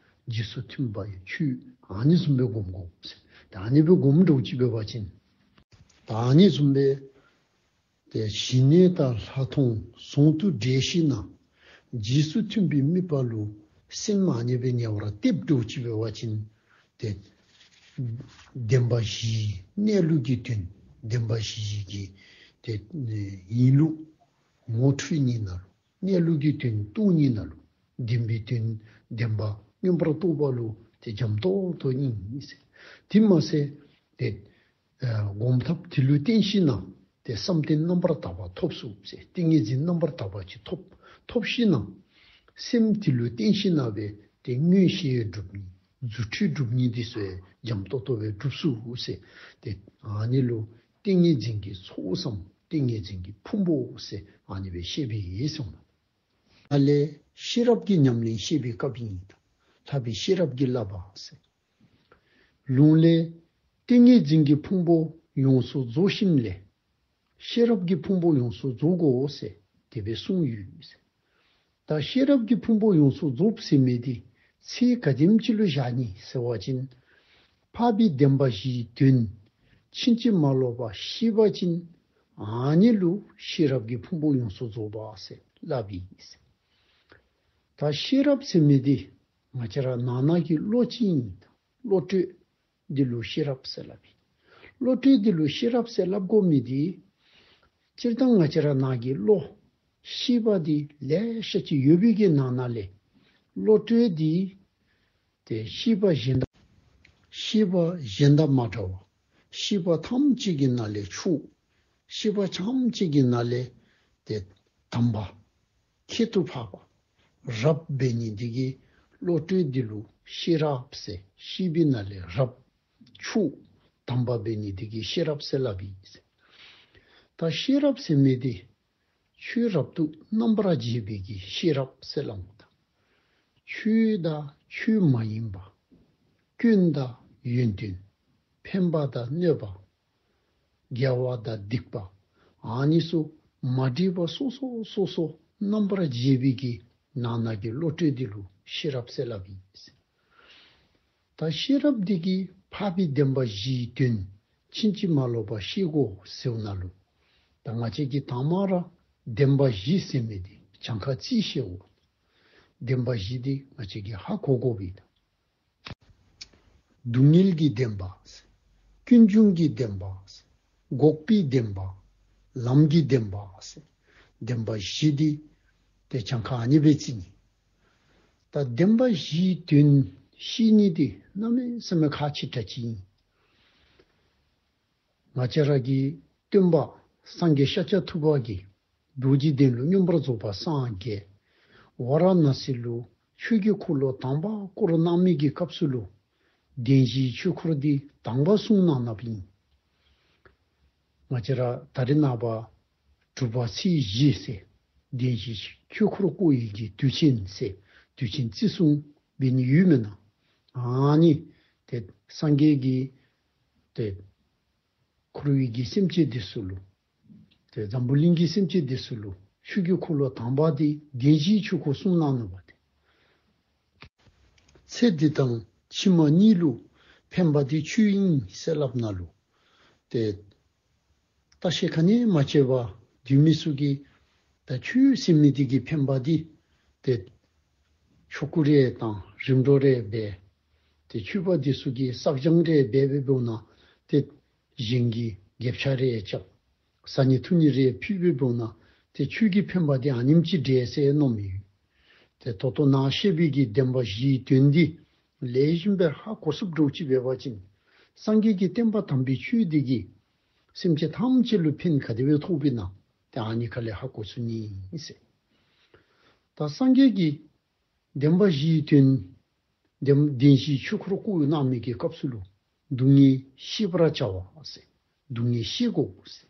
རྗེས་སུ་མཐུན་པའི་ཆོས་ཨ་ནི་བཟུམ་སྦེ་སྒོམ་དགོ་ཟེར། ཏེ་ཨ་ནི་སྦེ་སྒོམ་འགྱོ་ཅིག་འབད་བ་ཅིན་ད་ཨ་ནི་བཟུམ་སྦེ་ཏེ་ཞི་གནས་དང་ལྷག་མཐོང་ཟུང་དུ་འབྲེལ་ཞིན་ན་རྗེས་སུ་མཐུན་པའི་དམིགས་པ་ལུ་སེམས་ཨ་ནི་སྦེ་ཉེ་བར་གཏད་འགྱོ་ཅིག་འབད་བ་ཅིན་ཏེ་བདེན་པ་བཞིའི་གནས་ལུགས་ཀྱི་དོན་བདེན་པ་བཞི་གི་ཏེ་ཡིན་ལུགས་ངོ་འཕྲོད་ནི་ནང་ལུ་གནས་ལུགས་ཀྱི་དོན་རྟོགས་ནི་ནང་ལུ་བདེན་པའི་དོན་བདེན་པ་མངོན་པར་རྟོགས་པ་ལུ་ཏེ་འཇམ་ཏོང་ཏོ་ཨིན་ཟེར། དེ་མ་ཚད་ཏེ་ཨ་སྒོམ་ཐབས་དེ་ལུ་བརྟེན་ཞིན་ན་ཏེ་བསམ་གཏན་རྣམ་པར་དག་པ་ཐོབ་ཚུགས་ཟེར། ཏིང་ངེ་འཛིན་རྣམ་པར་དག་པ་ཅིག་ཐོབ། ཐོབ་ཞིན་ན་སེམས་དེ་ལུ་བརྟེན་ཞིན་ན་སྦེ་ཏེ་མངོན་ཤེས་སྒྲུབ་ནི་རྫུ་འཕྲུལ་སྒྲུབ་ནི་འདི་ཚུ་ཡང་འཇམ་ཏོང་ཏོ་སྦེ་སྒྲུབ་ཚུགས་ཟེར། ཏེ་ཨ་ནི་ལུ་ཏིང་ངེ་འཛིན་གྱི་ཚོགས་སམ་ཏིང་ངེ་འཛིན་གྱི་ཕུང་པོ་ཟེར་ཨ་ནི་སྦེ་བཤད་པའི་ཡིད་སོང་། ཨ་ལས་ཤེས་རབ་ཀྱི་ཉམས་ལེན་བཤད་པའི་སྐབས་ཨིན། ལྷག་པའི་ཤེས་རབ་ཀྱི་བསླབ་པ་ཟེར། ལུང་ལས་ཏིང་ངེ་འཛིན་གྱི་ཕུང་པོ་ཡོངས་སུ་རྫོགས་ཞིནམ་ལས་ཤེས་རབ་ཀྱི་ཕུང་པོ་ཡོངས་སུ་རྫོགས་དགོ་ཟེར་དེ་སྦེ་གསུངས་ཡོད་ཟེར། ད་ཤེས་རབ་ཀྱི་ཕུང་པོ་ཡོངས་སུ་རྫོགས་ཟེར་མི་འདི་ཚེ་ག་དེམ་ཅིག་ལུ་བཞག་ནི་ཟེར་བ་ཅིན་འཕགས་པའི་བདེན་པ་བཞིའི་དོན་ཕྱིན་ཅི་མ་ལོག་པ་ཤེས་པ་ཅིན་ཨ་ནི་ལུ་ཤེས་རབ་ཀྱི་ཕུང་པོ་ཡོངས་སུ་རྫོགས་པ་ཟེར་སླབ་ཨིན་ཟེར། ད་ཤེས་རབ་ཟེར་མི་འདི་ང་བཅས་ར་ནང་ན་གི་བློ་ཅིག་ཨིན། བློ་གྲོས་འདི་ལུ་ཤེས་རབ་ཟེར་སླབ་ཨིན། བློ་གྲོས་འདི་ལུ་ཤེས་རབ་ཟེར་སླབ་དགོ་མི་འདི་སྤྱིར་བཏང་ང་བཅས་ར་ནང་གི་བློ་ཤེས་པ་འདི་ལེ་ཤ་ཅིག་ཡོད་པའི་གི་ནང་ན་ལས་བློ་གྲོས་འདི་ཏེ་ཤེས་པ་གཞན་དག་ཤེས་པ་གཞན་དང་མ་འདྲ་བ། ཤེས་པ་ཐམས་ཅད་ཀྱི་ནང་ལས་མཆོག། ཤེས་པ་ཐམས་ཅད་ཀྱི་ནང་ལས་ཏེ་དམ་པ། ཁྱད་དུ་འཕགས་པ། རབ་འབད་ནི་འདི་གིས་བློ་གྲོས་འདི་ལུ་ཤེས་རབ་ཟེར། ཤེས་པའི་ནང་ལས་རབ། མཆོག། དམ་པ་འབད་ནི་འདི་གིས་ཤེས་རབ་ཟེར་སླབ་ཨིན་ཟེར། ད་ཤེས་རབ་ཟེར་མི་འདི་ཆོས་རབ་ཏུ་རྣམ་པར་འབྱེད་པའི་གི་ཤེས་རབ་ཟེར་སླབ་ད། ཆོས་དང་ཆོས་མ་ཡིན་པ། སྐྱོན་དང་ཡོན་ཏན། ཕན་པ་དང་གནོད་པ། དགེ་བ་དང་སྡིག་པ། ཨ་ནི་ཚུ་མ་འདྲེས་པ་སོ་སོ་སོ་སོ་རྣམ་པར་འབྱེད་པའི་གི་ནང་ན་གི་བློ་གྲོས་འདི་ལུ་ཤེས་རབ་ཟེར་སླབ་ཨིན། ད་ཤེས་རབ་འདི་གིས་འཕགས་པའི་བདེན་པ་བཞིའི་དོན་ཕྱིན་ཅི་མ་ལོག་པ་ཤེས་དགོ་ཟེརཝ་ད་ལུ། ད་ང་བཅས་ཀྱིས་དང་པ་ར་བདེན་པ་བཞི་ཟེར་མི་འདི་གྱངས་ཁ་རྩིས་ཤེས་དགོ། བདེན་པ་བཞི་འདི་ང་བཅས་ཀྱིས་ཧ་གོ་དགོ་པས། སྡུག་བསྔལ་གྱི་བདེན་པ། ཀུན་འབྱུང་གི་བདེན་པ། འགོག་པའི་བདེན་པ། ལམ་གྱི་བདེན་པ། བདེན་པ་བཞི་འདི་ཏེ་གྱངས་ཁ་ཨ་ནི་སྦེ་རྩིས་ནི། ད་བདེན་པ་བཞིའི་དོན་ཤེས་ནི་འདི་གནམ་མེད་ས་མེད་ཁག་ཆེ་དྲགས་ཅིག་ཨིན། ང་བཅས་ར་གི་སྟོན་པ་སངས་རྒྱས་ཤཱཀྱ་ཐུབ་པ་གིས་རྡོ་རྗེ་གདན་ལུ་མངོན་པར་རྫོགས་པར་སངས་རྒྱས། ཝཱ་ར་ཎཱ་སི་ལུ་ཆོས་ཀྱི་འཁོར་ལོ་དང་པ་བསྐོར་གནང་མི་གི་སྐབས་སུ་ལུ། བདེན་བཞིའི་ཆོས་འཁོར་འདི་དང་པ་གསུངས་གནང་གནངམ་ཨིན། ང་བཅས་ར་ད་རེས་ནངས་པ་དྲུག་པ་ཚེས་བཞི་ཟེར་བདེན་བཞིའི་ཆོས་འཁོར་བསྐོར་བའི་གི་དུས་ཆེན་ཟེར་དུས་ཆེན་བརྩི་སྲུང་འབད་ནི་ཡོད་མེན་ན། ཨ་ནི་ཏེ་སངས་རྒྱས་ཀྱིས་ཏེ་འཁོར་བའི་གི་སེམས་ཅན་འདི་ཚུ་ལུ་ཏེ་འཛམ་བུ་གླིང་གི་སེམས་ཅན་འདི་ཚུ་ལུ་ཆོས་ཀྱི་འཁོར་ལོ་དང་པ་འདི་བདེན་བཞིའི་ཆོས་འཁོར་གསུངས་གནང་ནུག་པ་ཏེ། ཚེ་འདི་དང་ཕྱི་མ་གཉིས་ལུ་ཕན་པ་འདི་ཆོས་ཨིན་ཟེར་སླབ་ད་ལུ། ཏེ་བརྟག་ཞིབ་ག་ནི་མ་བྱས་པར་སྡོད་མི་ཚུ་གིས་ད་ཆོས་ཟེར་མི་འདི་གི་ཕན་པ་འདི་ཏེ་ཆོ་ག་རེ་དང་རིམ་གྲོ་རེ་འབད། ཏེ་ཆོས་པ་འདི་ཚུ་གིས་བསགས་སྦྱང་རེ་འབད་འབདཝ་ད་ཏེ་གཞན་གྱི་རྒྱབ་ཆ་རེ་རྐྱབ། བཟའ་ནི་འཐུང་ནི་རེ་ཕུལ་འབདཝ་ད་ཏེ་ཆོས་ཀྱི་ཕན་པ་འདི་ཨ་ནེམ་ཅིག་འདྲས་ཟེར་མནོཝ་མས། ཏེ་ད་ལྟོ་ནཱ་བཤད་པའི་གི་བདེན་པ་བཞིའི་དོན་འདི་ལེགས་ཤོམ་སྦེ་ཧ་གོ་ཚུགསཔ་འདྲཝ་ཅིག་འབད་བ་ཅིན་སངས་རྒྱས་ཀྱི་བསྟན་པ་དམ་པའི་ཆོས་འདི་གིས་སེམས་ཅན་ཐམས་ཅད་ལུ་ཕན་ག་དེ་སྦེ་ཐོགས་པས་ན་ཏེ་ཨ་ནི་ཁ་ལས་ཧ་གོ་ཚུགས་ནི་ཨིན་ཟེར། ད་སངས་རྒྱས་ཀྱིས་བདེན་པ་བཞིའི་དོན་བདེན་བདེན་བཞིའི་ཆོས་འཁོར་བསྐོར་གནང་མི་གི་སྐབས་སུ་ལུ་སྡུག་བསྔལ་ཤེས་པར་བྱ་བ་ཟེར། སྡུག་བསྔལ་ཤེས་དགོ་ཟེར།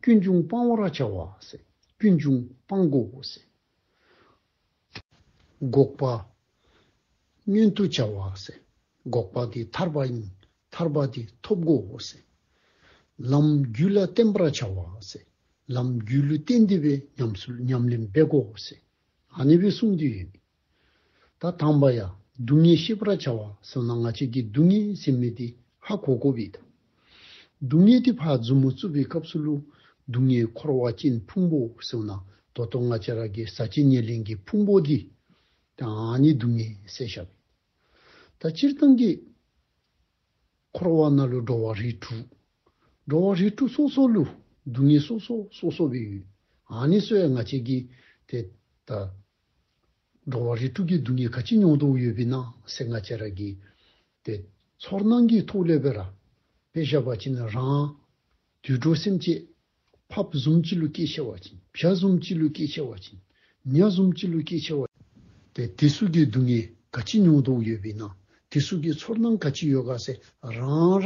ཀུན་འབྱུང་སྤང་བར་བྱ་བ་ཟེར། ཀུན་འབྱུང་སྤང་དགོ་ཟེར། འགོག་པ་མངོན་དུ་བྱ་བ་ཟེར། འགོག་པ་འདི་ཐར་པ་ཨིན། ཐར་པ་འདི་ཐོབ་དགོ་ཟེར། ལམ་རྒྱུད་ལ་བརྟེན་པར་བྱ་བ་ཟེར། ལམ་རྒྱུད་ལུ་བརྟེན་ཏེ་སྦེ་ཉམས་སུ་ཉམས་ལེན་འབད་དགོ་ཟེར། ཨ་ནི་སྦེ་གསུངས་ཏེ་ཡོད། ད་དང་པ་ཡང་སྡུག་བསྔལ་ཤེས་པར་བྱ་བ་ཟེར་ན་ང་བཅས་ཀྱིས་སྡུག་བསྔལ་ཟེར་མི་འདི་ཧ་གོ་དགོ་པས་ད། སྡུག་བསྔལ་འདི་ཕར་མཛུབ་མོ་བཙུགས་པའི་སྐབས་སུ་ལུ་སྡུག་བསྔལ་འཁོར་བ་ཅན་ཕུང་པོ་ཟེར་ན་ད་ལྟོ་ང་བཅས་ར་གི་ཟག་བཅས་ཉེར་ལེན་གྱི་ཕུང་པོ་འདི་ད་ཨ་ནི་སྡུག་བསྔལ་ཟེར་བཞག་པས། ད་སྤྱིར་བཏང་གི་འཁོར་བ་ནང་ལུ་འགྲོ་བ་རིགས་དྲུག། འགྲོ་བ་རིགས་དྲུག་སོ་སོ་ལུ་སྡུག་བསྔལ་སོ་སོ་སོ་སོ་སྦེ་ཡོད། ཨ་ནི་ཚུ་ཡང་ང་བཅས་ཀྱིས་ཏེ་ད་འགྲོ་བ་རིགས་དྲུག་གི་སྡུག་བསྔལ་ག་ཅི་མྱོང་དོ་ཡོདཔ་ཨིན་ན་ཟེར་ང་བཅས་ར་གིས་ཏེ་ཚོར་སྣང་གི་ཐོག་ལས་སྦེ་ར་དཔེ་བཞག་པ་ཅིན་རང་དུད་འགྲོ་སེམས་ཅན་ཕགཔ་བཟུམ་ཅིག་ལུ་སྐྱེས་ཆི་བ་ཅིན་བྱ་བཟུམ་ཅིག་ལུ་སྐྱེས་ཆི་བ་ཅིན་ཉ་བཟུམ་ཅིག་ལུ་སྐྱེས་ཆི་བ་ཏེ་དེ་ཚུ་གི་སྡུག་བསྔལ་ག་ཅི་མྱོང་དོ་ཡོདཔ་ཨིན་ན། དེ་ཚུ་གི་ཚོར་སྣང་ག་ཅི་ཡོད་ག་ཟེར་རང་ར་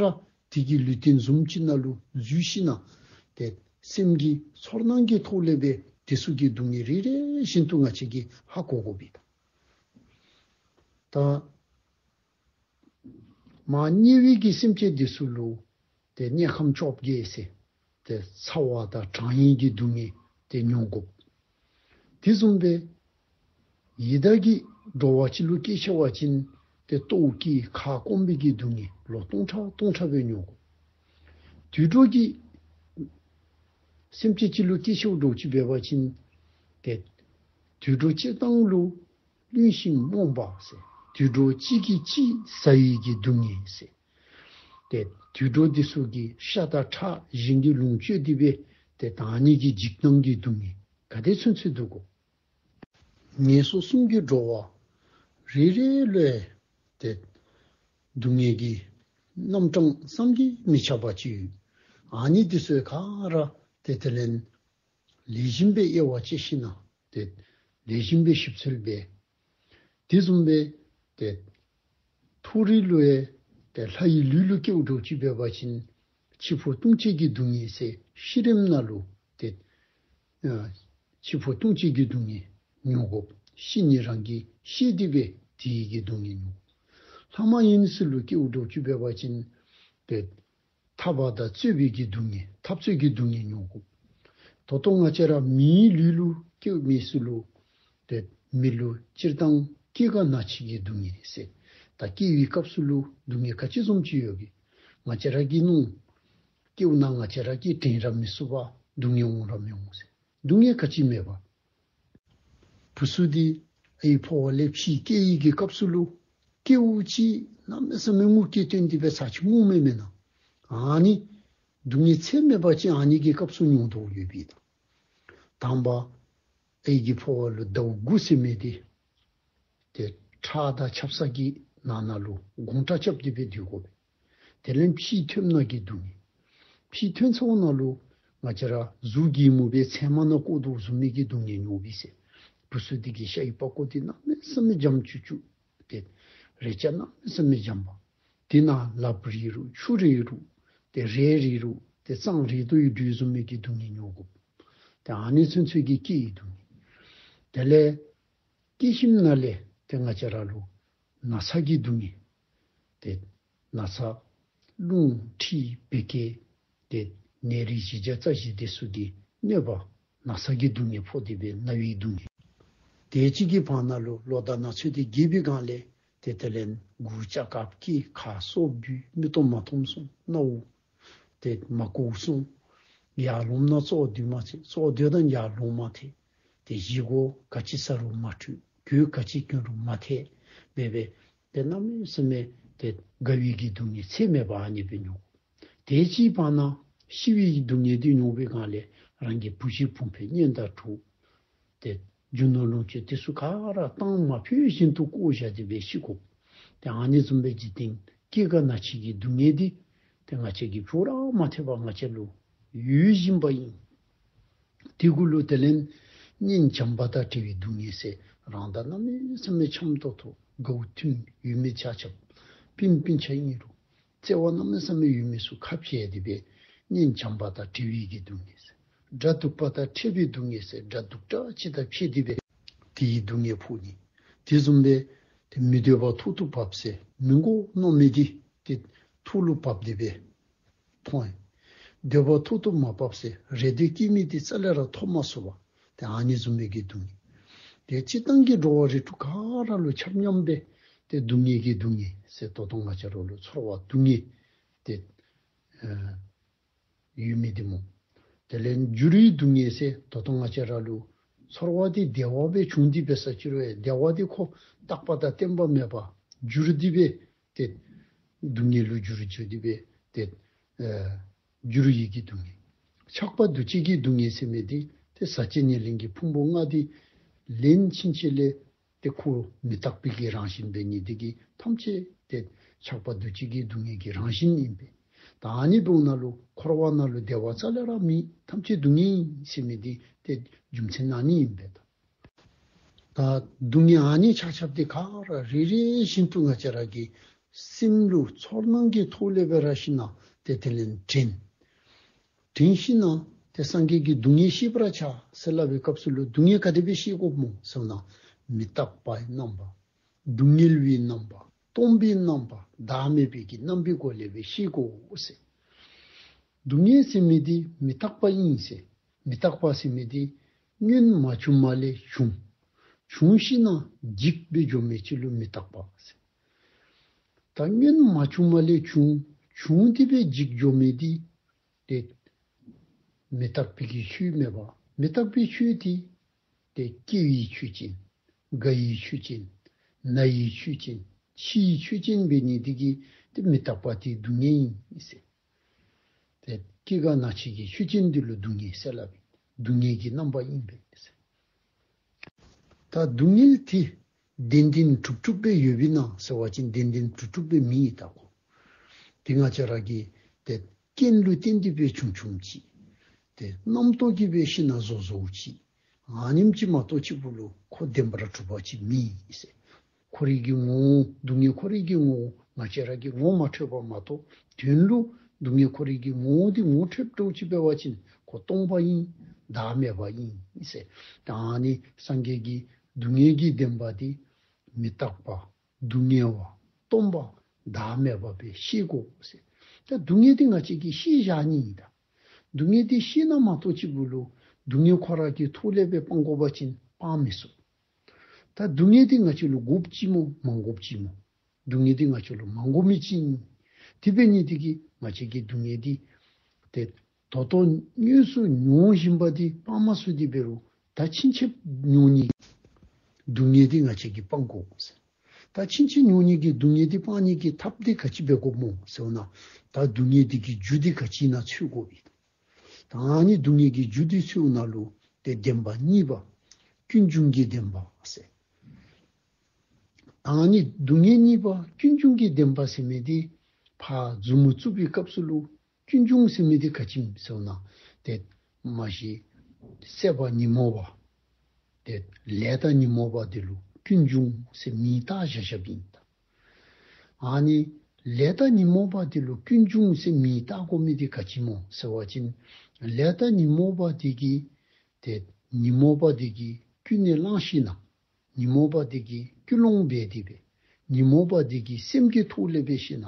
དེ་གི་ལུས་རྟེན་བཟུམ་ཅིག་ནང་ལུ་འཛུལ་ཞིན་ན་ཏེ་སེམས་ཀྱི་ཚོར་སྣང་གི་ཐོག་ལས་སྦེ་དེ་ཚུ་གི་སྡུག་བསྔལ་རེ་རེ་བཞིན་དུ་ང་བཅས་ཀྱིས་ཧ་གོ་དགོ་པས་ད། ད་མར་དམྱལ་བའི་གི་སེམས་ཅན་འདི་ཚུ་ལུ་ཏེ་དམྱལ་ཁམས་བཅོ་བརྒྱད་ཟེར་ཏེ་ཚ་བ་དང་གྲང་ཡིན་གྱི་སྡུག་བསྔལ་ཏེ་མྱོང་དགོ། དེ་བཟུམ་སྦེ་ཡི་དྭགས་ཀྱི་འགྲོ་བ་ཅིག་ལུ་སྐྱེས་ཆི་བ་ཅིན་ཏེ་ལྟོཝ་བཀྱེས་ཁ་སྐོམ་པའི་གི་སྡུག་བསྔལ་ལོ་སྟོང་ཕྲག་སྟོང་ཕྲག་སྦེ་མྱོང་དགོ། དུད་འགྲོ་གི་སེམས་ཅན་ཅིག་ལུ་སྐྱེས་ཆི་འདྲཝ་ཅིག་འབད་བ་ཅིན་ཏེ་དུད་འགྲོ་སྤྱིར་བཏང་ལུ་བླུན་ཞིང་རྨོངས་པ་ཟེར། དུད་འགྲོ་གཅིག་གིས་གཅིག་ཟ་ཡི་གི་སྡུག་བསྔལ་ཟེར། ཏེ་དུད་འགྲོ་འདི་ཚུ་གི་ཤ་དང་ཁྲག་གཞན་གྱིས་ལོངས་སྤྱོད་དེ་སྦེ་ཏེ་ད་ཨ་ནི་གི་འཇིགས་སྣང་གི་སྡུག་བསྔལ་ག་དེ་ཚུན་ཚོད་འདུག་གོ། ངན་སོང་གསུམ་གྱི་འགྲོ་བ་རེ་རེ་ལུ་ཡང་ཏེ་སྡུག་བསྔལ་གྱི་རྣམ་གྲངས་བསམ་གྱིས་མི་ཁྱབ་པ་ཅིག་ཡོད། ཨ་ནི་འདི་ཚུ་ག་ར་ཏེ་དེ་ལས་ལེགས་ཤོམ་སྦེ་དབྱེ་བ་དཔྱད་ཞིན་ན་ཏེ་ལེགས་ཤོམ་སྦེ་ཞིབ་འཚོལ་འབད། དེ་བཟུམ་སྦེ་ཏེ་མཐོ་རིས་ལུ་ཡང་ཏེ་ལྷ་ཡི་ལུས་ལུ་སྐྱེས་འདྲཝ་ཅིག་འབད་བ་ཅིན་འཆི་འཕོ་ལྟུང་བྱེད་ཀྱི་སྡུག་བསྔལ་ཟེར་ ཤི་རནམ་ནང་ལུ་ཏེ་ཨ་འཆི་འཕོ་ལྟུང་བྱེད་ཀྱི་སྡུག་བསྔལ་མྱོང་དགོཔ། ཤི་ནི་རང་གིས་ཤེས་ཏེ་སྦེ་དེ་གི་སྡུག་བསྔལ་མྱོང་དགོཔ། ལྷ་མ་ཡིན་ས་ལུ་སྐྱེཝ་འདྲཝ་ཅིག་འབད་བ་ཅིན་ཏེ་འཐབ་པ་དང་རྩོད་པའི་གི་སྡུག་བསྔལ་འཐབ་རྩོད་ཀྱི་སྡུག་བསྔལ་མྱོང་དགོཔ། ད་ལྟོ་ང་བཅས་ར་མིའི་ལུས་ལུ་སྐྱེཝ་མི་ས་ལུ་ཏེ་མི་ལུ་སྤྱིར་བཏང་སྐྱེ་རྒ་ན་འཆི་གི་སྡུག་བསྔལ་ཟེར། ད་སྐྱེ་བའི་སྐབས་སུ་ལུ་སྡུག་བསྔལ་ག་ཅི་བཟུམ་ཅིག་ཡོད་གི། ང་བཅས་ར་གིས་མནོ། སྐྱེཝ་ད་ང་བཅས་ར་གིས་དྲན་ར་མི་ཚུགས་པར་སྡུག་བསྔལ་འོང་ར་མི་འོང་ཟེར། སྡུག་བསྔལ་ག་ཅི་མེད་པར། བུ་ཚུ་འདི་ཨའི་ཕོཝ་ལས་ཕྱི་སྐྱེ་ཡི་གི་སྐབས་སུ་ལུ་སྐྱེཝ་ཅིག་གནམ་མེད་ས་མེད་ངུ་སྐད་བཏོན་ཏེ་སྦེ་ཚར་ཅིག་ངུ་མི་མེན་ན། ཨ་ནི་སྡུག་བསྔལ་ཚད་མེད་པ་ཅིག་ཨ་ནི་གི་སྐབས་སུ་མྱོང་དོ་ཡོདཔ་ཨིན། དང་པ་ཨའི་གི་ཕོཝ་ལུ་ཟླཝ་དགུ་ཟེར་མི་འདི་ཏེ་ཁྲག་དང་ཆབ་གསང་གི་ནང་ན་ལུ་དགོང་དག་རྐྱབ་སྟེ་སྦེ་སྡོད་དགོ་པས། དེ་ལས་ཕྱི་ཐོནམ་ནང་གི་སྡུག་བསྔལ། ཕྱི་ཐོན་ཚརཝ་ནང་ལུ་ང་བཅས་ར་གཟུགས་གད་མོ་སྦེ་ཚལ་མ་ནང་བཀོ་དོ་བཟུམ་མའི་གི་སྡུག་བསྔལ་མྱོང་བས་ཟེར། བུ་ཚུ་འདི་གི་ཤ་ཡི་པགས་ཀོ་འདི་གནམ་མེད་ས་མེད་འཇམ་ཅུག་ཅུ། ཏེ་རེག་བྱ་གནམ་མེད་ས་མེད་འཇམ་པ། དེ་ནང་ལགཔ་རེག་རུང་ཆུ་རེག་རུང་ཏེ་རས་རེག་རུང་ཏེ་རྩང་རེག་དོ་ཡོད་དོ་བཟུམ་མའི་གི་སྡུག་བསྔལ་མྱོང་དགོཔ། ཏེ་ཨ་ནི་ཚུན་ཚོད་ཀྱི་སྐྱེ་བའི་སྡུག་བསྔལ། དེ་ལས་སྐྱེ་ཞིནམ་ལས་ཏེ་ང་བཅས་ར་ལུ་ན་ཚ་གི་སྡུག་བསྔལ། ཏེ་ན་ཚ་རླུང་མཁྲིས་བད་ཀན་ཏེ་ནད་རིགས་བཞི་བརྒྱ་རྩ་བཞི་དེ་ཚུ་གིས་གནོད་པ་ན་ཚ་གི་སྡུག་བསྔལ་ཕོག་སྟེ་སྦེ་ན་བའི་སྡུག་བསྔལ། དེ་ཅིག་གི་བར་ན་ལུ་ལོ་དང་ན་ཚོད་དེ་རྒས་པའི་སྒང་ལས་ཏེ་དེ་ལས་མགུ་ལྕགས་ཁར་སྐྱེས། ཁ་སོ་བུད། མིག་ཏོ་མ་མཐོངམ་སོང་། རྣ་བ་ཏེ་མ་གོཝ་སོང་། ཡར་ལོངམ་ད་ཙོག་སྡོད་མ་ཚུགས། ཙོག་སྡོད་ད་ཡར་ལོང་མ་ཐེག། ཏེ་བཞེས་སྒོ་ག་ཅི་ཟ་རུང་མ་འཕྲོད། གོས་ག་ཅི་གྱོན་རུང་མ་ཐེག། འབད་སྦེ་ཏེ་གནམ་མེད་ས་མེད་ཏེ་རྒ་བའི་གི་སྡུག་བསྔལ་ཚད་མེད་པ་ཨ་ནི་སྦེ་མྱོང་། དེ་ཅིག་བར་ན་ཤི་བའི་གི་སྡུག་བསྔལ་འདི་མྱོང་བའི་སྒང་ལས་རང་གི་བུ་གཞི་བུམོ་གཉེན་དང་གྲོགས་ཏེ་རྒྱུ་ནོར་ལོངས་སྤྱོད་དེ་ཚུ་ག་ར་བཏང་མ་ཕོད་བཞིན་དུ་བཀོ་བཞག་སྟེ་སྦེ་ཤི་དགོཔ། ཏེ་ཨ་ནི་བཟུམ་སྦེ་འཇིག་རྟེན་སྐྱེ་རྒ་ན་འཆི་གི་སྡུག་བསྔལ་འདི་ཏེ་ང་བཅས་ཀྱིས་བོར་ར་མ་ཐེག་པར་ང་བཅས་ལུ་ཡོད་བཞིན་པ་ཨིན། དེ་གུ་ལུ་དེ་ལས་གཉེན་བྱམས་པ་དང་བྲལ་བའི་སྡུག་བསྔལ་ཟེར། རང་དང་གནམ་མེད་ས་མེད་འཆམ་ཏོག་ཏོ་དགའཝ་འཐུང་ཡོད་མི་ཆ་ཁྱབ་སྤུན་སྤུན་ཆ་ཨིན་རུང་བརྩེ་བ་གནམ་མེད་ས་མེད་ཡོད་མི་ཚུ་ཁ་བཅད་དེ་སྦེ་གཉེན་བྱམས་པ་དང་བྲལ་བའི་གི་སྡུག་བསྔལ་ཟེར། དགྲ་སྡུག་པ་དང་ཕྲད་པའི་སྡུག་བསྔལ་ཟེར། དགྲ་སྡུག་དྲགས་ཅིག་དང་ཕྱད་དེ་སྦེ་དེའི་སྡུག་བསྔལ་ཕོག་ནི། དེ་བཟུམ་སྦེ་ཏེ་མི་འདོད་པ་ཐོག་ཏུ་བབས་ཟེར། མི་དགོ་མནོ་མི་འདི་ཏེ་ཐོག་ལུ་བབས་ཏེ་སྦེ་མཐོང་ཡི། འདོད་པ་ཐོག་ཏུ་མ་བབས་ཟེར། རེ་འདོད་སྐྱེ་མི་འདི་རྩ་ལས་ར་ཐོབ་མ་ཚུགས་པ། ཏེ་ཨ་ནི་བཟུམ་མའི་གི་སྡུག་བསྔལ། ཏེ་སྤྱིར་བཏང་གི་འགྲོ་བ་རིགས་དྲུག་ག་ར་ལུ་ཆ་མཉམ་སྦེ་ཏེ་སྡུག་བསྔལ་གྱི་སྡུག་བསྔལ་ཟེར། ད་ལྟོ་ང་བཅས་ར་ལུ་ཚོར་བ་སྡུག་བསྔལ་ཏེ་ཨ་ཡོད་མི་འདི་སྨོ། དེ་ལས་འགྱུར་བའི་སྡུག་བསྔལ་ཟེར། ད་ལྟོ་ང་བཅས་ར་ལུ་ཚོར་བ་འདི་བདེ་བ་སྦེ་བྱུང་སྟེ་འབད་ས་ཅིག་རུང་བདེ་བ་འདི་ཁོ་རྟག་པ་དང་བརྟན་པ་མེད་པར་འགྱུར་ཏེ་སྦེ་ཏེ་སྡུག་བསྔལ་ལུ་འགྱུར་འགྱུར་ཏེ་སྦེ་ཏེ་ཨ་འགྱུར་བའི་གི་སྡུག་བསྔལ། ཆགས་པ་འདུ་བྱེད་ཀྱི་སྡུག་བསྔལ་ཟེར་མི་འདི་ཏེ་ཟག་བཅས་ཉེར་ལེན་གྱི་ཕུང་པོ་ལྔ་འདི་ལེན་ཕྱིན་ཆད་ལས་ཏེ་ཁོ་མི་རྟག་པའི་གི་རང་བཞིན་འབད་ནི་འདི་གིས་ཐམས་ཅད་ཏེ་ཆགས་པ་འདུ་བྱེད་ཀྱི་སྡུག་བསྔལ་གྱི་རང་བཞིན་ཨིན་པས། ད་ཨ་ནི་འབདཝ་ད་ལུ་འཁོར་བ་ནང་ལུ་བདེ་བ་རྩ་ལས་ར་མེད། ཐམས་ཅད་སྡུག་བསྔལ་ཨིན་ཟེར་མི་འདི་ཏེ་རྒྱུ་མཚན་ཨ་ནི་ཨིན་པས། ད་ད་སྡུག་བསྔལ་ཨ་ནི་ཆ་ཁྱབ་འདི་ག་ར་རེ་རེ་བཞིན་དུ་ང་བཅས་ར་གི་སེམས་ལུ་ཚོར་སྣང་གི་ཐོག་ལས་འབད་ར་ཤི་ན་ཏེ་དེ་ལས་དྲན། དྲན་ཤེས་ན་ཏེ་སངས་རྒྱས་ཀྱིས་སྡུག་བསྔལ་ཤེས་པར་བྱ་ཟེར་སླབ་པའི་སྐབས་སུ་ལུ་སྡུག་བསྔལ་ག་དེ་སྦེ་ཤེས་དགོཔ་སྨོ་ཟེར་ན་མི་རྟག་པའི་རྣམ་པ། སྡུག་བསྔལ་བའི་རྣམ་པ། སྟོང་པའི་རྣམ་པ། བདག་མེད་པའི་གི་རྣམ་པའི་སྒོ་ལས་སྦེ་ཤེས་དགོ་ཟེར། སྡུག་བསྔལ་ཟེར་མི་འདི་མི་རྟག་པ་ཨིན་ཟེར། མི་རྟག་པ་ཟེར་མི་འདི་སྔོན་མ་བྱུངམ་ལས་བྱུང་། བྱུང་ཞིན་ན་འཇིག་སྦེ་འགྱོ་མི་ཅིག་ལུ་མི་རྟག་པ་ཟེར། ད་སྔོན་མ་བྱུངམ་ལས་བྱུང་། བྱུང་སྟེ་སྦེ་འཇིག་འགྱོ་མི་འདི་ཏེ་མི་རྟག་པའི་གི་ཆོས་མེན་པ། མི་རྟག་པའི་ཆོས་འདི་ཏེ་སྐྱེ་བའི་ཆོས་ཅན། རྒ་བའི་ཆོས་ཅན། ན་བའི་ཆོས་ཅན། འཆི་བའི་ཆོས་ཅན་འབད་ནི་འདི་གིས་ཏེ་མི་རྟག་པ་འདི་སྡུག་བསྔལ་ཨིན་ཟེར། ཏེ་སྐྱེ་རྒ་ན་འཆི་གི་ཆོས་ཅན་འདི་ལུ་སྡུག་བསྔལ་ཟེར་སླབ་ཨིན། སྡུག་བསྔལ་གྱི་རྣམ་པ་ཨིན་པས་ཟེར། ད་སྡུག་བསྔལ་འདི་བདེན་བདེན་གྲུབ་གྲུབ་སྦེ་ཡོདཔ་ཨིན་ན་ཟེར་བ་ཅིན་བདེན་བདེན་གྲུབ་གྲུབ་སྦེ་མེད་ཨིན། ད་ཁོ་འདི་ང་བཅས་ར་གི་ཏེ་རྐྱེན་ལུ་བརྟེན་ཏེ་སྦེ་བྱུང་བྱུངམ་ཅིག། ཏེ་རྣམ་རྟོག་གིས་སྦེ་ཤིན་ན་བཟོ་བཟོཝ་ཅིག། ཨ་ནེམ་ཅིག་མ་གཏོགས་ཅིག་པོ་ལུ་ཁོ་བདེན་པར་གྲུབ་པ་ཅིག་མེད་ཟེར། ཁོ་རའི་གི་ངོ་བོ་སྡུག་བསྔལ་ཁོ་རའི་གི་ངོ་བོ་ང་བཅས་ར་གིས་ངོ་མ་འཕྲོད་པ་མ་གཏོགས་དོན་ལུ་ སྡུག་བསྔལ་ཁོ་རའི་གི་ངོ་བོ་འདི་ངོ་འཕྲོད་འགྲོ་ཅིག་འབད་བ་ཅིན་ཁོ་སྟོང་པ་ཨིན། བདག་མེད་པ་ཨིན་ཟེར། ད་ཨ་ནི་སངས་རྒྱས་ཀྱིས་སྡུག་བསྔལ་གྱི་བདེན་པ་འདི་མི་རྟག་པ། སྡུག་བསྔལ་བ། སྟོང་པ། བདག་མེད་པ་སྦེ་ཤེས་དགོ་ཟེར། ད་སྡུག་བསྔལ་འདི་ང་བཅས་ཀྱིས་ཤེས་བཞག་ནི་ཨིན་ད། སྡུག་བསྔལ་འདི་ཤེས་ན་མ་གཏོགས་ཅིག་པུ་ལུ་སྡུག་བསྔལ་ཁོ་ར་གི་ཐོག་ལས་སྦེ་སྤང་དགོ་པ་ཅིན་སྤང་མི་ཚུགས། ད་སྡུག་བསྔལ་འདི་ང་བཅས་ལུ་དགོཔ་ཅིག་སྨོ་མ་དགོཔ་ཅིག་སྨོ། སྡུག་བསྔལ་འདི་ང་བཅས་ལུ་མ་དགོ་མི་ཅིག་ཨིན། དེ་འབད་ནི་དེ་གིས་ང་བཅས་ཀྱིས་སྡུག་བསྔལ་འདི་ཏེ་ད་ལྟོ་དངོས་སུ་མྱོང་བཞིན་པ་འདི་སྤང་མ་ཚུགས་ཏེ་འབད་རུང་ད་ཕྱིན་ཆད་མྱོང་ནི་སྡུག་བསྔལ་འདི་ང་བཅས་ཀྱིས་སྤང་དགོ་ཟེར། ད་ཕྱིན་ཆད་མྱོང་ནི་གི་སྡུག་བསྔལ་འདི་སྤང་ནི་གི་ཐབས་འདི་ག་ཅི་འབད་དགོཔ་སྨོ་ཟེར་བ་ཅིན་ད་སྡུག་བསྔལ་འདི་གི་རྒྱུ་འདི་ག་ཅི་ཨིན་ན་འཚོལ་དགོ་པས། ད་ཨ་ནི་སྡུག་བསྔལ་གྱི་རྒྱུ་འདི་འཚོལ་ནི་ལུ་ཏེ་བདེན་པ་གཉིས་པ་ཀུན་འབྱུང་གི་བདེན་པ་ཟེར། ད་ཨ་ནི་སྡུག་བསྔལ་གཉིས་པ་ཀུན་འབྱུང་གི་བདེན་པ་ཟེར་མི་འདི་ཕར་མཛུབ་མོ་བཙུགས་པའི་སྐབས་སུ་ལུ་ཀུན་འབྱུང་ཟེར་མི་འདི་ག་ཅི་ཨིན་ཟེར་བ་ཅིན་ཏེ་མ་གཞི་སྲེད་པ་ཉོན་མོངས་པ་ཏེ་ལས་དང་ཉོན་མོངས་པ་འདི་ལུ་ཀུན་འབྱུང་ཟེར་མིང་བཏགས་བཞག་བཞགཔ་ཨིན་ད། ཨ་ནི་ལས་དང་ཉོན་མོངས་པ་འདི་ལུ་ཀུན་འབྱུང་ཟེར་མིང་བཏགས་དགོ་མི་འདི་ག་ཅི་སྨོ་ཟེར་བ་ཅིན་ལས་དང་ཉོན་མོངས་པ་འདི་གིས་ཏེ་ཉོན་མོངས་པ་འདི་གིས་ཀུན་ནས་བསླངས་ཞིནམ་ན་ཉོན་མོངས་པ་འདི་གིས་ཀུན་སློང་འབད་དེ་སྦེ་ཉོན་མོངས་པ་འདི་གིས་སེམས་ཀྱི་ཐོག་ལས་འབད་ཞིནམ་ན་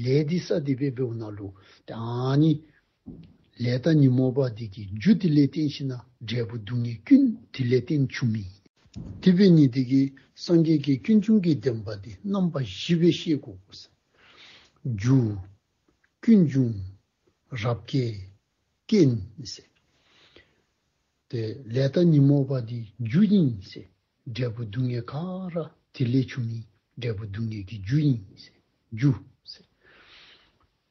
ལས་འདི་བསགས་ཏེ་སྦེ་འབདཝ་ད་ལུ་ཏེ་ཨ་ནི་ལས་དང་ཉོན་མོངས་པ་འདི་གི་རྒྱུ་དེ་ལས་བརྟེན་ཞིནམ་ན་འབྲས་བུ་སྡུག་བསྔལ་ཀུན་དེ་ལས་བརྟེན་འབྱུང་མི། དེ་འབད་ནི་དེ་གིས་སངས་རྒྱས་ཀྱིས་ཀུན་འབྱུང་གི་བདེན་པ་འདི་རྣམ་པ་བཞི་སྦེ་ཤེས་དགོ། རྒྱུ། ཀུན་འབྱུང་། རབ་བསྐྱེད། རྐྱེན་ཟེར། ཏེ་ལས་དང་ཉོན་མོངས་པ་འདི་རྒྱུ་ཨིན་ཟེར། འབྲས་བུ་སྡུག་བསྔལ་ག་ར་དེ་ལས་འབྱུང་མི་འབྲས་བུ་སྡུག་བསྔལ་གྱི་རྒྱུ་ཨིན་ཟེར། རྒྱུ་ཟེར།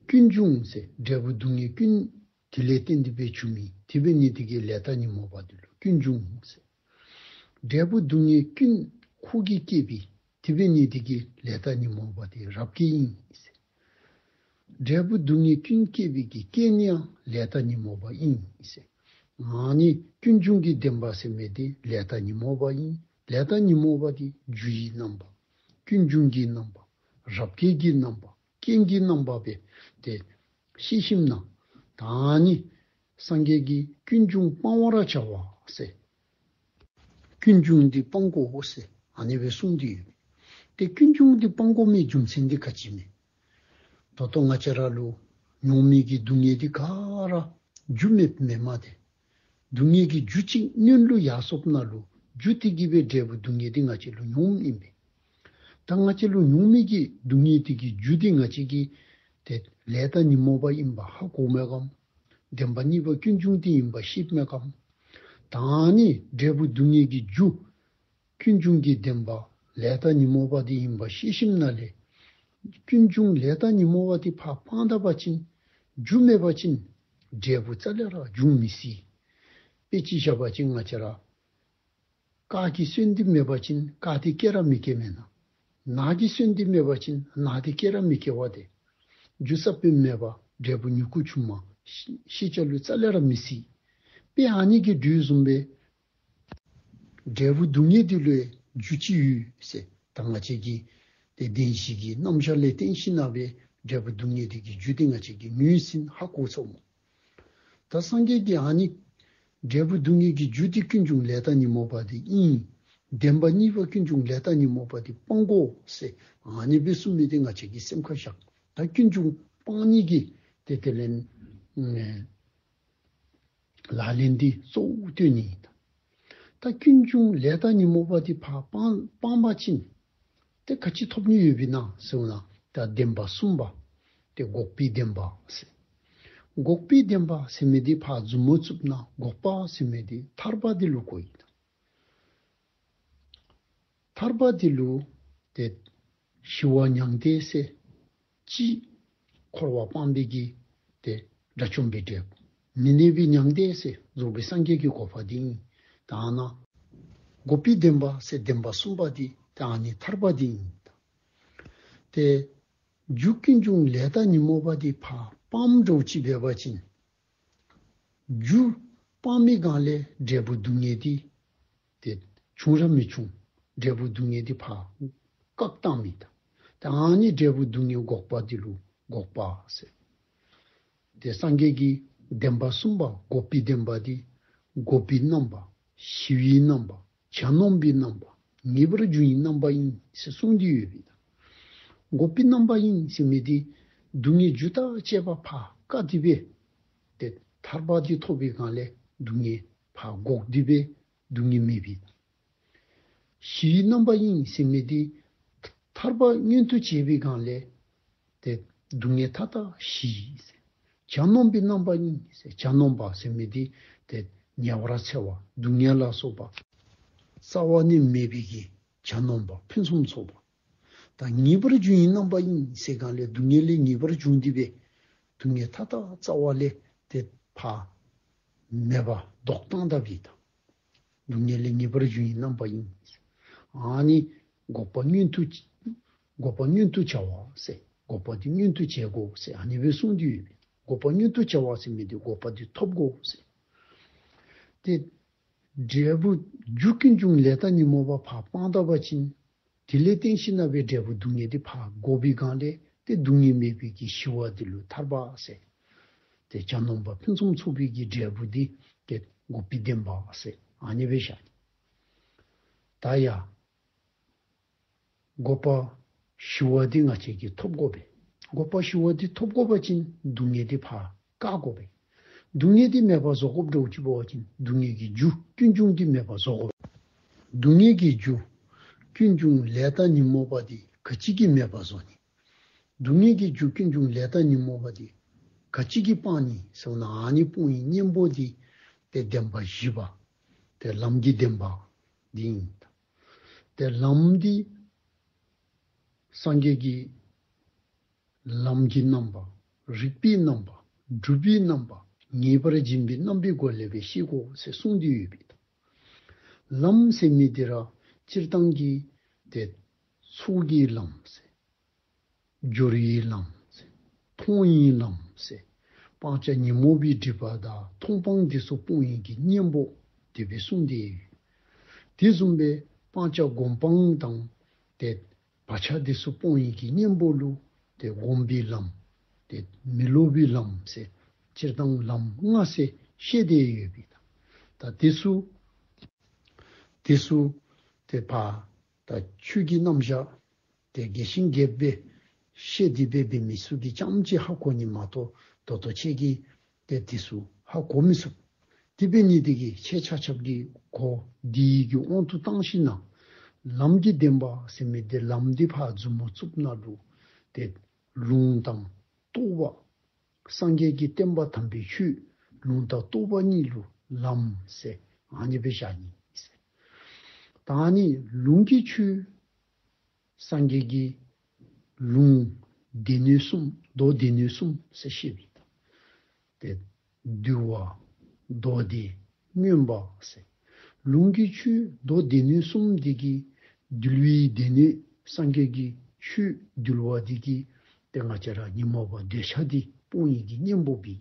ཀུན་འབྱུང་ཟེར། འབྲས་བུ་སྡུག་བསྔལ་ཀུན་དེ་ལས་བརྟེན་ཏེ་སྦེ་འབྱུང་མི། དེ་འབད་ནི་དེ་གིས་ལས་དང་ཉོན་མོངས་པ་འདི་ལུ་ཀུན་འབྱུང་ཟེར། འབྲས་བུ་སྡུག་བསྔལ་ཀུན་ཁོ་གིས་བསྐྱེད་པའི། དེ་འབད་ནི་དེ་གིས་ལས་དང་ཉོན་མོངས་པ་འདི་རབ་བསྐྱེད་ཨིན་ཟེར། འབྲས་བུ་སྡུག་བསྔལ་ཀུན་བསྐྱེད་པའི་གི་རྐྱེན་ནི་ཡང་ལས་དང་ཉོན་མོངས་པ་ཨིན་ཟེར། ཨ་ནི་ཀུན་འབྱུང་གི་བདེན་པ་ཟེར་མི་འདི་ལས་དང་ཉོན་མོངས་པ་ཨིན། ལས་དང་ཉོན་མོངས་པ་འདི་རྒྱུ་ཡི་རྣམ་པ། ཀུན་འབྱུང་གི་རྣམ་པ། རབ་བསྐྱེད་ཀྱི་རྣམ་པ། རྐྱེན་གྱི་རྣམ་པ་སྦེ་ཏེ་ཤེས་ཞིནམ་ན་ད་ཨ་ནི་སངས་རྒྱས་ཀྱིས་ཀུན་འབྱུང་སྤང་བར་བྱ་བ་ཟེར། ཀུན་འབྱུང་འདི་སྤང་དགོ་ཟེར་ཨ་ནི་སྦེ་གསུངས་ཏེ་ཡོད། ཏེ་ཀུན་འབྱུང་འདི་སྤང་དགོ་མི་རྒྱུ་མཚན་འདི་ག་ཅི་མས། ད་ལྟོ་ང་བཅས་ར་ལུ་མྱོང་མི་གི་སྡུག་བསྔལ་འདི་ག་ར་རྒྱུ་མེདཔ་མེན་མས་ཏེ། སྡུག་བསྔལ་གྱི་རྒྱུ་ཅིག་སྔོན་ལུ་ཡར་སོངམ་ད་ལུ་རྒྱུ་དེ་གིས་སྦེ་འབྲས་བུ་སྡུག་བསྔལ་འདི་ང་བཅས་ལུ་མྱོངམ་ཨིན་པས། ད་ང་བཅས་ལུ་མྱོང་མི་གི་སྡུག་བསྔལ་འདི་གི་རྒྱུ་འདི་ང་བཅས་ཀྱིས་ཏེ་ལས་དང་ཉོན་མོངས་པ་ཨིནམ་ཧ་གོ་མས་ག། བདེན་པ་གཉིས་པ་ཀུན་འབྱུང་འདི་ཨིནམ་ཤེས་མས་ག། ད་ཨ་ནི་འབྲས་བུ་སྡུག་བསྔལ་གྱི་རྒྱུ་ཀུན་འབྱུང་གི་བདེན་པ་ལས་དང་ཉོན་མོངས་པ་འདི་ཨིནམ་ཤེས་ཞིནམ་ན་ལས་ཀུན་འབྱུང་ལས་དང་ཉོན་མོངས་པ་འདི་ཕར་སྤང་ད་པ་ཅིན་རྒྱུ་མེད་པ་ཅིན་འབྲས་བུ་རྩ་ལས་ར་འབྱུང་མི་སྲིད། དཔེ་ཅིག་བཞག་པ་ཅིན་ང་བཅས་ར་སྐག་གི་སོན་འདི་མེད་པ་ཅིན་སྐག་འདི་སྐྱེ་ར་མི་སྐྱེ་མེན་ན། ནཱ་གི་སོན་འདི་མེད་པ་ཅིན་ནཱ་འདི་སྐྱེ་ར་མི་སྐྱེ་བ་ཏེ། རྒྱུ་ས་བོན་མེད་པར་འབྲས་བུ་མྱུ་གུ་འབྱུངམ་ཤེས་བྱ་ལུ་རྩ་ལས་ར་མི་སྲིད། དཔེ་ཨ་ནི་གི་དོ་བཟུམ་སྦེ་འབྲས་བུ་སྡུག་བསྔལ་འདི་ལུ་རྒྱུ་ཅིག་ཡོད་ཟེར། ད་ང་བཅས་ཀྱི་ཏེ་བདེན་བཞི་གི་རྣམ་གཞག་ལས་བརྟེན་ཞིནམ་ན་སྦེ་འབྲས་བུ་སྡུག་བསྔལ་འདི་གི་རྒྱུ་འདི་ང་བཅས་ཀྱིས་ངོས་ཟིན་ཧ་གོ་ཚུགས་སྨོ། ད་སངས་རྒྱས་ཀྱིས་ཨ་ནི་འབྲས་བུ་སྡུག་བསྔལ་གྱི་རྒྱུ་འདི་ཀུན་འབྱུང་ལས་དང་ཉོན་མོངས་པ་འདི་ཨིན། བདེན་པ་གཉིས་པ་ཀུན་འབྱུང་ལས་དང་ཉོན་མོངས་པ་འདི་སྤང་དགོ་ཟེར་ཨ་ནི་སྦེ་གསུངས་མི་འདི་ང་བཅས་ཀྱིས་སེམས་ཁར་བཞག། ད་ཀུན་འབྱུང་སྤང་ནི་གི་ཏེ་དེ་ལས་ཨེ་ལག་ལེན་འདི་གཙོ་བོ་སྟོན་ནི་ཨིན། ད་ཀུན་འབྱུང་ལས་དང་ཉོན་མོངས་པ་འདི་ཕར་སྤང་སྤང་པ་ཅིན་ཏེ་ག་ཅི་ཐོབ་ནི་ཡོདཔ་ཨིན་ན་ཟེར་བ་ཅིན་ད་བདེན་པ་གསུམ་པ་ཏེ་འགོག་པའི་བདེན་པ་ཟེར། འགོག་པའི་བདེན་པ་ཟེར་མི་འདི་ཕར་མཛུབ་མོ་བཙུགས་ན་འགོག་པ་ཟེར་མི་འདི་ཐར་པ་འདི་ལུ་གོཝ་ཨིན། ཐར་པ་འདི་ལུ་ཏེ་ཞི་བ་མྱང་འདས་ཟེར་ཅིག་འཁོར་བ་སྤངས་པའི་གི་ཏེ་དགྲ་བཅོམ་པའི་འབྲས་བུ། མི་གནས་པའི་མྱང་འདས་ཟེར་རྫོགས་པའི་སངས་རྒྱས་ཀྱི་གོ་འཕང་འདི་ཨིན། ད་ཨ་ནཱ་འགོག་པའི་བདེན་པ་ཟེར་བདེན་པ་གསུམ་པ་འདི་ད་ཨ་ནི་ཐར་པ་འདི་ཨིན། ཏེ་རྒྱུ་ཀུན་འབྱུང་ལས་དང་ཉོན་མོངས་པ་འདི་ཕར་སྤངམ་འདྲཝ་ཅིག་འབད་བ་ཅིན་རྒྱུ་སྤང་མི་སྒང་ལས་འབྲས་བུ་སྡུག་བསྔལ་འདི་ཏེ་འབྱུང་ར་མི་འབྱུང་། འབྲས་བུ་སྡུག་བསྔལ་འདི་ཕར་བཀག་བཏང་མི་ད། ད་ཨ་ནི་འབྲས་བུ་སྡུག་བསྔལ་འགོག་པ་འདི་ལུ་འགོག་པ་ཟེར། ཏེ་སངས་རྒྱས་ཀྱི་བདེན་པ་གསུམ་པ་འགོག་པའི་བདེན་པ་འདི་འགོག་པའི་རྣམ་པ། ཞི་བའི་རྣམ་པ། གྱ་ནོམ་པའི་རྣམ་པ། ངེས་པར་འབྱུང་བའི་རྣམ་པ་ཨིན་ཟེར་གསུངས་ཏེ་ཡོད་པས། འགོག་པའི་རྣམ་པ་ཨིན་ཟེར་མི་འདི་སྡུག་བསྔལ་རྒྱུ་དང་བཅས་པ་ཕར་བཀག་སྟེ་སྦེ་ཏེ་ཐར་པ་འདི་ཐོབ་པའི་སྒང་ལས་སྡུག་བསྔལ་ཕར་འགོག་སྟེ་སྦེ་སྡུག་བསྔལ་མེད་པའི། ཞི་བའི་རྣམ་པ་ཨིན་ཟེར་མི་འདི་ཐར་པ་མངོན་དུ་བྱས་པའི་སྒང་ལས་ཏེ་སྡུག་བསྔལ་མཐའ་དག་ཞི། གྱ་ནོམ་པའི་རྣམ་པ་ཨིན་ཟེར། གྱ་ནོམ་པ་ཟེར་མི་འདི་ཏེ་ཉེ་བར་འཚེ་བ་སྡུག་བསྔལ་ལ་སོགས་པ་རྩ་བ་ནས་མེད་པའི་གི་གྱ་ནོམ་པ་ཕུན་སུམ་ཚོགས་པ། ད་ངེས་པར་འབྱུང་བའི་རྣམ་པ་ཨིན་ཟེར་སྒང་ལས་སྡུག་བསྔལ་ལས་ངེས་པར་འབྱུང་སྟེ་སྦེ་སྡུག་བསྔལ་མཐའ་དག་རྩ་བ་ལས་ཏེ་ཕར་མེདཔ་བཟློག་བཏང་ད་པའི་དང་སྡུག་བསྔལ་ལས་ངེས་པར་འབྱུང་བའི་རྣམ་པ་ཨིན། ཨ་ནི་འགོག་པ་མངོན་དུ་འགོག་པ་མངོན་དུ་བྱ་བ་ཟེར། འགོག་པ་འདི་མངོན་དུ་བྱེད་དགོ་ཟེར་ཨ་ནི་སྦེ་གསུངས་ཏེ་ཡོད། འགོག་པ་མངོན་དུ་བྱ་བ་ཟེར་མི་འདི་འགོག་པ་འདི་ཐོབ་དགོ་ཟེར། ཏེ་འབྲས་བུ་རྒྱུ་ཀུན་འབྱུང་ལས་དང་ཉོན་མོངས་པ་ཕར་སྤང་ད་པ་ཅིན་དེ་ལས་བརྟེན་ཞིན་ན་སྦེ་འབྲས་བུ་སྡུག་བསྔལ་འདི་ཕར་འགོག་པའི་སྒང་ལས་ཏེ་སྡུག་བསྔལ་མེད་པའི་གི་ཞི་བ་འདི་ལུ་ཐར་པ་ཟེར། ཏེ་གྱ་ནོམ་པ་ཕུན་སུམ་ཚོགས་པའི་གི་འབྲས་བུ་འདི་ཏེ་འགོག་པའི་བདེན་པ་ཟེར་ཨ་ནི་སྦེ་བཞག་ནི། ད་ཡ་འགོག་པ་ཞི་བ་འདི་ང་བཅས་ཀྱིས་ཐོབ་དགོ་པས། འགོག་པ་ཞི་བ་འདི་ཐོབ་དགོ་པ་ཅིན་སྡུག་བསྔལ་འདི་ཕར་བཀག་དགོ་པས། སྡུག་བསྔལ་འདི་མེདཔ་བཟོ་དགོཔ་འདྲཝ་ཅིག་འབད་བ་ཅིན་སྡུག་བསྔལ་གྱི་རྒྱུ་ཀུན་འབྱུང་འདི་མེདཔ་བཟོ་དགོ་པས། སྡུག་བསྔལ་གྱི་རྒྱུ་ཀུན་འབྱུང་ལས་དང་ཉོན་མོངས་པ་འདི་ག་ཅི་གིས་མེདཔ་བཟོ་ནི། སྡུག་བསྔལ་གྱི་རྒྱུ་ཀུན་འབྱུང་ལས་དང་ཉོན་མོངས་པ་འདི་ག་ཅི་གིས་སྤང་ནི་ཟེར་བ་ན་ཨ་ནི་སྤོང་བའི་གཉེན་པོ་འདི་ཏེ་བདེན་པ་བཞི་པ་ཏེ་ལམ་གྱི་བདེན་པ་འདི་ཨིན། ཏེ་ལམ་འདི་སངས་རྒྱས་ཀྱི་ལམ་གྱི་རྣམ་པ། རིགས་པའི་རྣམ་པ། སྒྲུབ་པའི་རྣམ་པ། ངེས་པར་འབྱིན་པའི་རྣམ་པའི་སྒོ་ལས་སྦེ་ཤེས་དགོ་ཟེར་གསུངས་ཏེ་ཡོད་པས། ལམ་ཟེར་མི་འདི་ར་སྤྱིར་བཏང་གི་ཏེ་ཚོགས་ཀྱི་ལམ་ཟེར། སྦྱོར་བའི་ལམ་ཟེར། མཐོང་བའི་ལམ་ཟེར། སྤང་བྱ་ཉོན་མོངས་པའི་སྒྲིབ་པ་དང་མཐོང་སྤང་འདི་ཚུ་སྤོང་བའི་གི་གཉེན་པོ་དེ་སྦེ་གསུངས་ཏེ་ཡོད། དེ་བཟུམ་སྦེ་སྤང་བྱ་སྒོམ་སྤང་དང་ཏེ་བག་ཆགས་འདི་ཚུ་སྤོང་བའི་གི་གཉེན་པོ་ལུ་ཏེ་སྒོམ་པའི་ལམ་ཏེ་མི་སློབ་པའི་ལམ་ཟེར་སྤྱིར་བཏང་ལམ་ལྔ་ཟེར་བཤད་དེ་ཡོད་པས། ད་དེ་ཚུ་དེ་ཚུ་ཏེ་ཕར་ད་ཆོས་ཀྱི་རྣམ་གཞག་ཏེ་རྒྱས་ཤིང་རྒྱསཔ་སྦེ་བཤད་དེ་སྦེ་འབད་མི་ཚུ་གིས་རྐྱངམ་ཅིག་ཧ་གོ་ནི་མ་གཏོགས་ད་ལྟོ་ཁྱེད་ཀྱིས་ཏེ་དེ་ཚུ་ཧ་གོ་མི་ཚུགས། དེ་འབད་ནི་དེ་གིས་ཁྱེད་ཆ་ཁྱབ་ཀྱིས་གོ་བདེ་བའི་གི་དབང་དུ་བཏང་ཞིན་ན་ལམ་གྱི་བདེན་པ་ཟེར་མི་འདི་ལམ་འདི་ཕར་མཛུབ་མོ་བཙུགས་ནང་ལུ་ཏེ་ལུང་དང་རྟོགས་པ་སངས་རྒྱས་ཀྱི་བསྟན་པ་དམ་པའི་ཆོས་ལུང་དང་རྟོགས་པ་གཉིས་ལུ་ལམ་ཟེར་ཨ་ནི་སྦེ་བཞག་ནི་ཟེར། ད་ཨ་ནི་ལུང་གི་ཆོས་སངས་རྒྱས་ཀྱི་ལུང་སྡེ་སྣོད་གསུམ་མདོ་སྡེ་སྣོད་གསུམ་ཟེར་བཤད་པའི་ཏེ་འདུལ་བ་མདོ་སྡེ་མངོན་པ་ཟེར། ལུང་གི་ཆོས་མདོ་སྡེ་སྣོད་གསུམ་འདི་གིས་འདུལ་བའི་སྡེ་སྣོད་སངས་རྒྱས་ཀྱི་ཆོས་འདུལ་བ་འདི་གིས་ཏེ་ང་བཅས་ར་ཉོན་མོངས་པ་འདོད་ཆགས་འདི་སྤོང་བའི་གི་གཉེན་པོ་འབད།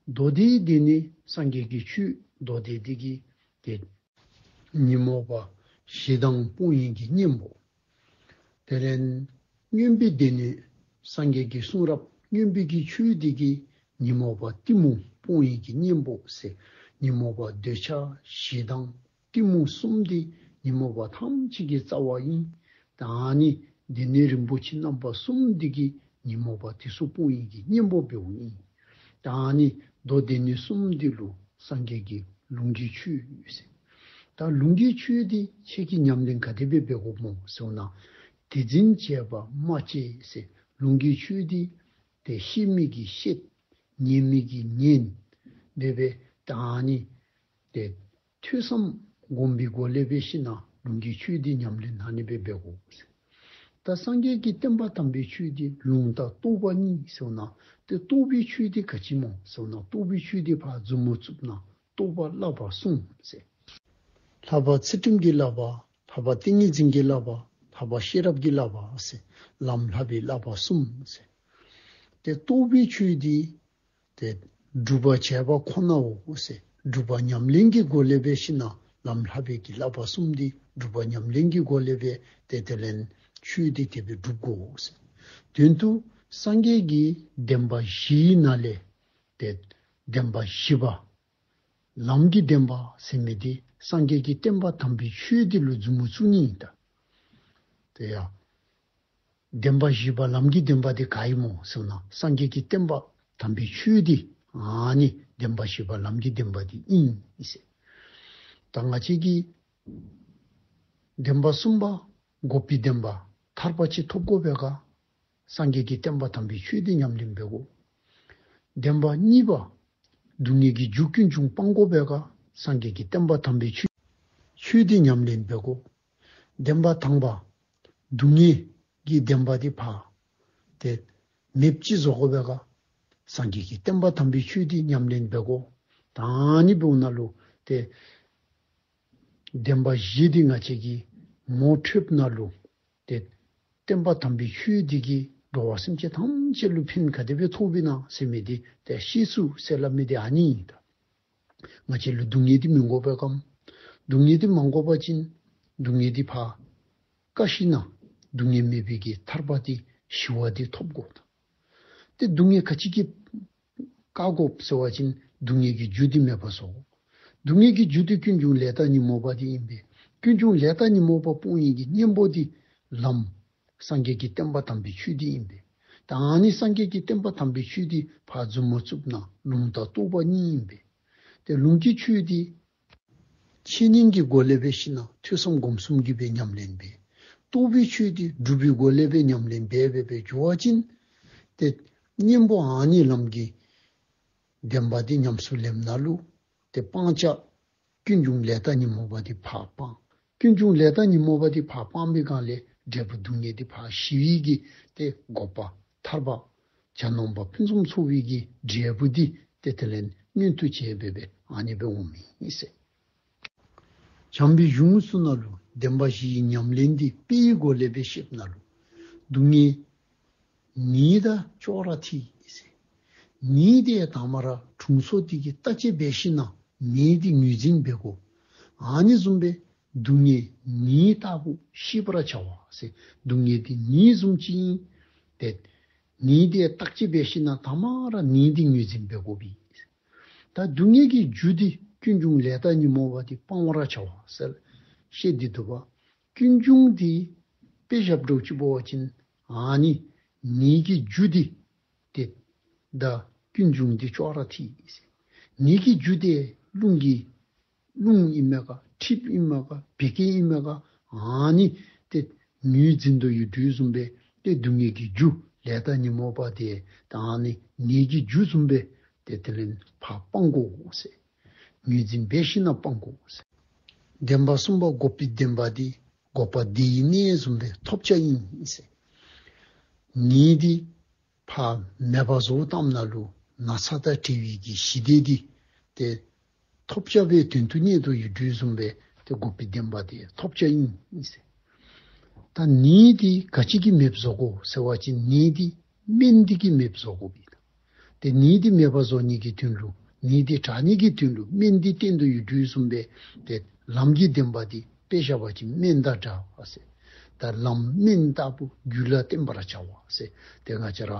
མདོ་སྡེའི་སྡེ་སྣོད་སངས་རྒྱས་ཀྱི་ཆོས་མདོ་སྡེ་འདི་གིས་ཏེ་ཉོན་མོངས་པ་ཞེ་སྡང་སྤོང་བའི་གི་གཉེན་པོ། དེ་ལས་མངོན་པའི་སྡེ་སྣོད་སངས་རྒྱས་ཀྱི་གསུང་རབ་མངོན་པའི་གི་ཆོས་འདི་གིས་ཉོན་མོངས་པ་གཏི་མུག་སྤོང་བའི་གི་གཉེན་པོ་ཟེར། ཉོན་མོངས་པ་འདོད་ཆགས་ཞེ་སྡང་གཏི་མུག་གསུམ་འདི་ཉོན་མོངས་པ་ཐམས་ཅད་ཀྱི་རྩ་བ་ཨིན། ད་ཨ་ནི་སྡེ་སྣོད་རིན་པོ་ཆེ་རྣམ་པ་གསུམ་འདི་གིས་ཉོན་མོངས་པ་དེ་ཚུ་སྤོང་བའི་གི་གཉེན་པོ་འབདཝ་ཨིན། ད་ཨ་ནི་མདོ་སྡེ་སྣོད་གསུམ་འདི་ལུ་སངས་རྒྱས་ཀྱི་ལུང་གི་ཆོས་ཟེར། ད་ལུང་གི་ཆོས་འདི་ཁྱེད་ཀྱིས་ཉམས་ལེན་ག་དེ་སྦེ་འབད་དགོཔ་སྨོ་ཟེར་བ་ན། དེ་འཛིན་བྱེད་པ་སྨྲ་བྱེད་ཟེར། ལུང་གི་ཆོས་འདི་ཏེ་ཤེས་མི་གིས་ཤེས། ཉན་མི་གིས་ཉན། འབད་བའི་ད་ཨ་ནི་ཏེ་ཐོས་བསམ་སྒོམ་པའི་སྒོ་ལས་འབད་ཞིན་ན་ལུང་གི་ཆོས་འདི་ཉམས་ལེན་ཨ་ནི་སྦེ་འབད་དགོ་ཟེར། ད་སངས་རྒྱས་ཀྱི་བསྟན་པ་དམ་པའི་ཆོས་འདི་ལུང་དང་རྟོགས་པ་གཉིས་ཟེར་བ་ན། ཏེ་རྟོགས་པའི་ཆོས་འདི་ག་ཅི་སྨོ་ཟེར་བ་ན། རྟོགས་པའི་ཆོས་འདི་ཕར་མཛུབ་མོ་བཙུགས་ན་རྟོགས་པ་བསླབ་པ་གསུམ་ཟེར། ལྷག་པ་ཚུལ་ཁྲིམས་ཀྱི་བསླབ་པ། ལྷག་པ་ཏིང་ངེ་འཛིན་གྱི་བསླབ་པ། ལྷག་པ་ཤེས་རབ་ཀྱི་བསླབ་པ་ཟེར། ལམ་ལྷག་པའི་བསླབ་པ་གསུམ་ཟེར། ཏེ་རྟོགས་པའི་ཆོས་འདི་ཏེ་སྒྲུབ་པར་བྱེད་པ་ཁོ་ནའོ་ཟེར། སྒྲུབ་པ་ཉམས་ལེན་གྱི་སྒོ་ལས་འབད་ཞིན་ན་ལམ་ལྷག་པའི་གི་བསླབ་པ་གསུམ་འདི་སྒྲུབ་པ་ཉམས་ལེན་གྱི་སྒོ་ལས་འབད་ཏེ་དེ་ལས་ཆོས་འདི་དེ་སྦེ་སྒྲུབ་དགོ་ཟེར། དོན་དུ་སངས་རྒྱས་ཀྱི་བདེན་པ་བཞིའི་ནང་ལས་ ཏེ་བདེན་པ་བཞི་པ་ལམ་གྱི་བདེན་པ་ཟེར་མི་འདི་སངས་རྒྱས་ཀྱི་བསྟན་པ་དམ་པའི་ཆོས་འདི་ལུ་མཛུབ་མོ་བཙུགས་ནི་ཨིན། ད་ཏེ་ཡ་བདེན་པ་བཞི་པ་ལམ་གྱི་བདེན་པ་འདི་ག་ཨིན་མོ་ཟེར་ན་སངས་རྒྱས་ཀྱི་བསྟན་པ་དམ་པའི་ཆོས་འདི་ཨ་ནི་བདེན་པ་བཞི་པ་ལམ་གྱི་བདེན་པ་འདི་ཨིན་ཟེར། ད་ང་བཅས་ཀྱིས་བདེན་པ་གསུམ་པ་འགོག་པའི་བདེན་པ་ཐར་པ་ཅིག་ཐོབ་དགོ་པས་ག་སངས་རྒྱས་ཀྱི་བསྟན་པ་དམ་པའི་ཆོས་འདི་ཉམས་ལེན་འབད་དགོ། བདེན་པ་གཉིས་པ་སྡུག་བསྔལ་གྱི་རྒྱུ་ཀུན་འབྱུང་སྤང་དགོ་པས་ག་སངས་རྒྱས་ཀྱི་བསྟན་པ་དམ་པའི་ཆོས་ཆོས་འདི་ཉམས་ལེན་འབད་དགོ། བདེན་པ་དང་པ་སྡུག་བསྔལ་གྱི་བདེན་པ་འདི་ཕར་ཏེ་མེདཔ་ཅིག་བཟོ་དགོ་པས་ག་སངས་རྒྱས་ཀྱི་བསྟན་པ་དམ་པའི་ཆོས་འདི་ཉམས་ལེན་འབད་དགོ། ད་ཨ་ནི་འབདཝ་ད་ལུ་ཏེ་བདེན་པ་བཞི་འདི་ང་བཅས་ཀྱིས་ངོ་འཕྲོདཔ་ད་ལུ་ཏེ་བསྟན་པ་དམ་པའི་ཆོས་འདི་གིས་འགྲོ་བ་སེམས་ཅན་ཐམས་ཅད་ལུ་ཕན་ག་དེ་སྦེ་ཐོགས་པས་ན་ཟེར་མི་འདི་ཏེ་ཤེས་ཚུགས་ཟེར་སླབ་མི་འདི་ཨ་ནི་ཨིན། ད་ང་བཅས་ལུ་སྡུག་བསྔལ་འདི་མི་དགོ་པས་ག་སྡུག་བསྔལ་འདི་མ་དགོ་པ་ཅིན་སྡུག་བསྔལ་འདི་ཕར་བཀག་ཞིནམ་ན་སྡུག་བསྔལ་མེད་པའི་གི་ཐར་པ་འདི་ཞི་བ་འདི་ཐོབ་དགོ། ད་ཏེ་སྡུག་བསྔལ་ག་ཅི་གིས་བཀག་དགོཔ་ཟེར་བ་ཅིན་སྡུག་བསྔལ་གྱི་རྒྱུ་འདི་མེདཔ་བཟོ་དགོ། སྡུག་བསྔལ་གྱི་རྒྱུ་འདི་ཀུན་འབྱུང་ལས་དང་ཉོན་མོངས་པ་འདི་ཨིན་པས། ཀུན་འབྱུང་ལས་དང་ཉོན་མོངས་པ་སྤོང་ནི་གི་གཉེན་པོ་འདི་ལམ་སངས་རྒྱས་ཀྱི་བསྟན་པ་དམ་པའི་ཆོས་འདི་ཨིན་པས། ད་ཨ་ནི་སངས་རྒྱས་ཀྱི་བསྟན་པ་དམ་པའི་ཆོས་འདི་ཕར་མཛུབ་མོ་བཙུགསཔ་ད་ལུང་དང་རྟོགས་པ་གཉིས་ཨིན་པས། ཏེ་ལུང་གི་ཆོས་འདི་འཆད་ཉན་གྱི་སྒོ་ལས་འབད་ཞིནམ་ན་ཐོས་བསམ་སྒོམ་གསུམ་གྱིས་སྦེ་ཉམས་ལེན་འབད། རྟོགས་པའི་ཆོས་འདི་སྒྲུབ་པའི་སྒོ་ལས་འབད་ཉམས་ལེན་འབད་འབད་འབད་འགྱོ་བ་ཅིན་ཏེ་གཉེན་པོ་ཨ་ནི་ལམ་གྱི་བདེན་པ་འདི་ཉམས་སུ་ལེནམ་ད་ལུ་ཏེ་སྤང་བྱ་ཀུན་འབྱུང་ལས་དང་ཉོན་མོངས་པ་འདི་ཕར་སྤང་། ཀུན་འབྱུང་ལས་དང་ཉོན་མོངས་པ་འདི་ཕར་སྤང་བའི་སྒང་ལས་འབྲས་བུ་སྡུག་བསྔལ་འདི་ཕར་ཞི་བའི་གི་ཏེ་འགོག་པ་ཐར་པ་གྱ་ནོམ་པ་ཕུན་སུམ་ཚོགས་པའི་གི་འབྲས་བུ་འདི་ཏེ་དེ་ལས་མངོན་དུ་བྱས་འབད་འབད་ཨ་ནི་སྦེ་འོང་མི་ཨིན་ཟེར། བྱམས་པའི་གཞུང་ཚུ་ནང་ལུ་བདེན་པ་བཞིའི་ཉམས་ལེན་འདི་དཔེའི་སྒོ་ལས་འབད་བཤདཔ་ད་ལུ་སྡུག་བསྔལ་ནད་དང་ཅོག་ར་འཐདཔ་ཨིན་ཟེར། ནད་འདི་དང་པ་ར་དྲུང་འཚོ་འདི་གིས་བརྟག་དཔྱད་འབད་ཞིནམ་ན་ནད་འདི་ངོས་འཛིན་འབད་དགོ། ཨ་ནི་བཟུམ་སྦེ་སྡུག་བསྔལ་ནད་ལྟ་བུ་ཤེས་པར་བྱ་བ་ཟེར། སྡུག་བསྔལ་འདི་ནད་བཟུམ་ཅིག་ཨིན། ཏེ་ནད་འདི་བརྟག་དཔྱད་འབད་ཞིནམ་ན་དང་པ་ར་ནད་འདི་ངོས་འཛིན་འབད་དགོ་པས། ད་སྡུག་བསྔལ་གྱི་རྒྱུ་འདི་ཀུན་འབྱུང་ལས་དང་ཉོན་མོངས་པ་འདི་སྤང་བར་བྱ་བ་ཟེར་བཤད་དེ་འདུག་པ། ཀུན་འབྱུང་འདི་དཔེ་བཞག་དགོཔ་ཅིག་འབད་བ་ཅིན་ཨ་ནི་ནད་ཀྱི་རྒྱུ་འདི་ཏེ་ད་ཀུན་འབྱུང་འདི་ཅོག་ར་འཐདཔ་ཨིན་ཟེར། ནད་ཀྱི་རྒྱུ་འདི་རླུང་གི་རླུང་ཨིན་མས་ག་མཁྲིསཔ་ཨིན་མས་ག་བད་ཀན་ཨིན་མས་ག་ཨ་ནི་ཏེ་ངོས་འཛིན་དོ་ཡོད་དོ་བཟུམ་སྦེ་ཏེ་སྡུག་བསྔལ་གྱི་རྒྱུ་ལས་དང་ཉོན་མོངས་པ་འདི་ད་ཨ་ནི་ནད་ཀྱི་རྒྱུ་བཟུམ་སྦེ་ཏེ་དེ་ལས་ཕར་སྤང་དགོ་ཟེར། ངོས་འཛིན་འབད་ཞིནམ་ན་སྤང་དགོ་ཟེར། བདེན་པ་གསུམ་པ་འགོག་པའི་བདེན་པ་འདི་འགོག་པ་བདེ་བའི་གནས་བཟུམ་སྦེ་ཐོབ་བྱ་ཨིན་ཟེར། ནད་འདི་ཕར་མེདཔ་བཟོ་བཏངམ་ད་ལུ་ན་ཚ་དང་བྲལ་བའི་གི་ཞི་བདེ་འདི་ཏེ་ཐོབ་བྱ་སྦེ་དོན་དུ་གཉེར་དོ་ཡོད་དོ་བཟུམ་སྦེ་ཏེ་འགོག་པའི་བདེན་པ་འདི་ཐོབ་བྱ་ཨིན་ཟེར། ད་ནད་འདི་ག་ཅི་གིས་མེདཔ་བཟོ་དགོ་ཟེར་བ་ཅིན་ནད་འདི་སྨན་འདི་གིས་མེདཔ་བཟོ་དགོ་པས། ཏེ་ནད་འདི་མེདཔ་བཟོ་ནི་གི་དོན་ལུ་ནད་འདི་དྲག་ནི་གི་དོན་ལུ་སྨན་འདི་བསྟེན་དོ་ཡོད་དོ་བཟུམ་སྦེ་ཏེ་ལམ་གྱི་བདེན་པ་འདི་དཔེ་བཞག་པ་ཅིན་སྨན་དང་འདྲ་བ་ཟེར། ད་ལམ་སྨན་ལྟ་བུ་རྒྱུད་ལ་བསྟེན་པར་བྱ་བ་ཟེར། ཏེ་ང་བཅས་ར་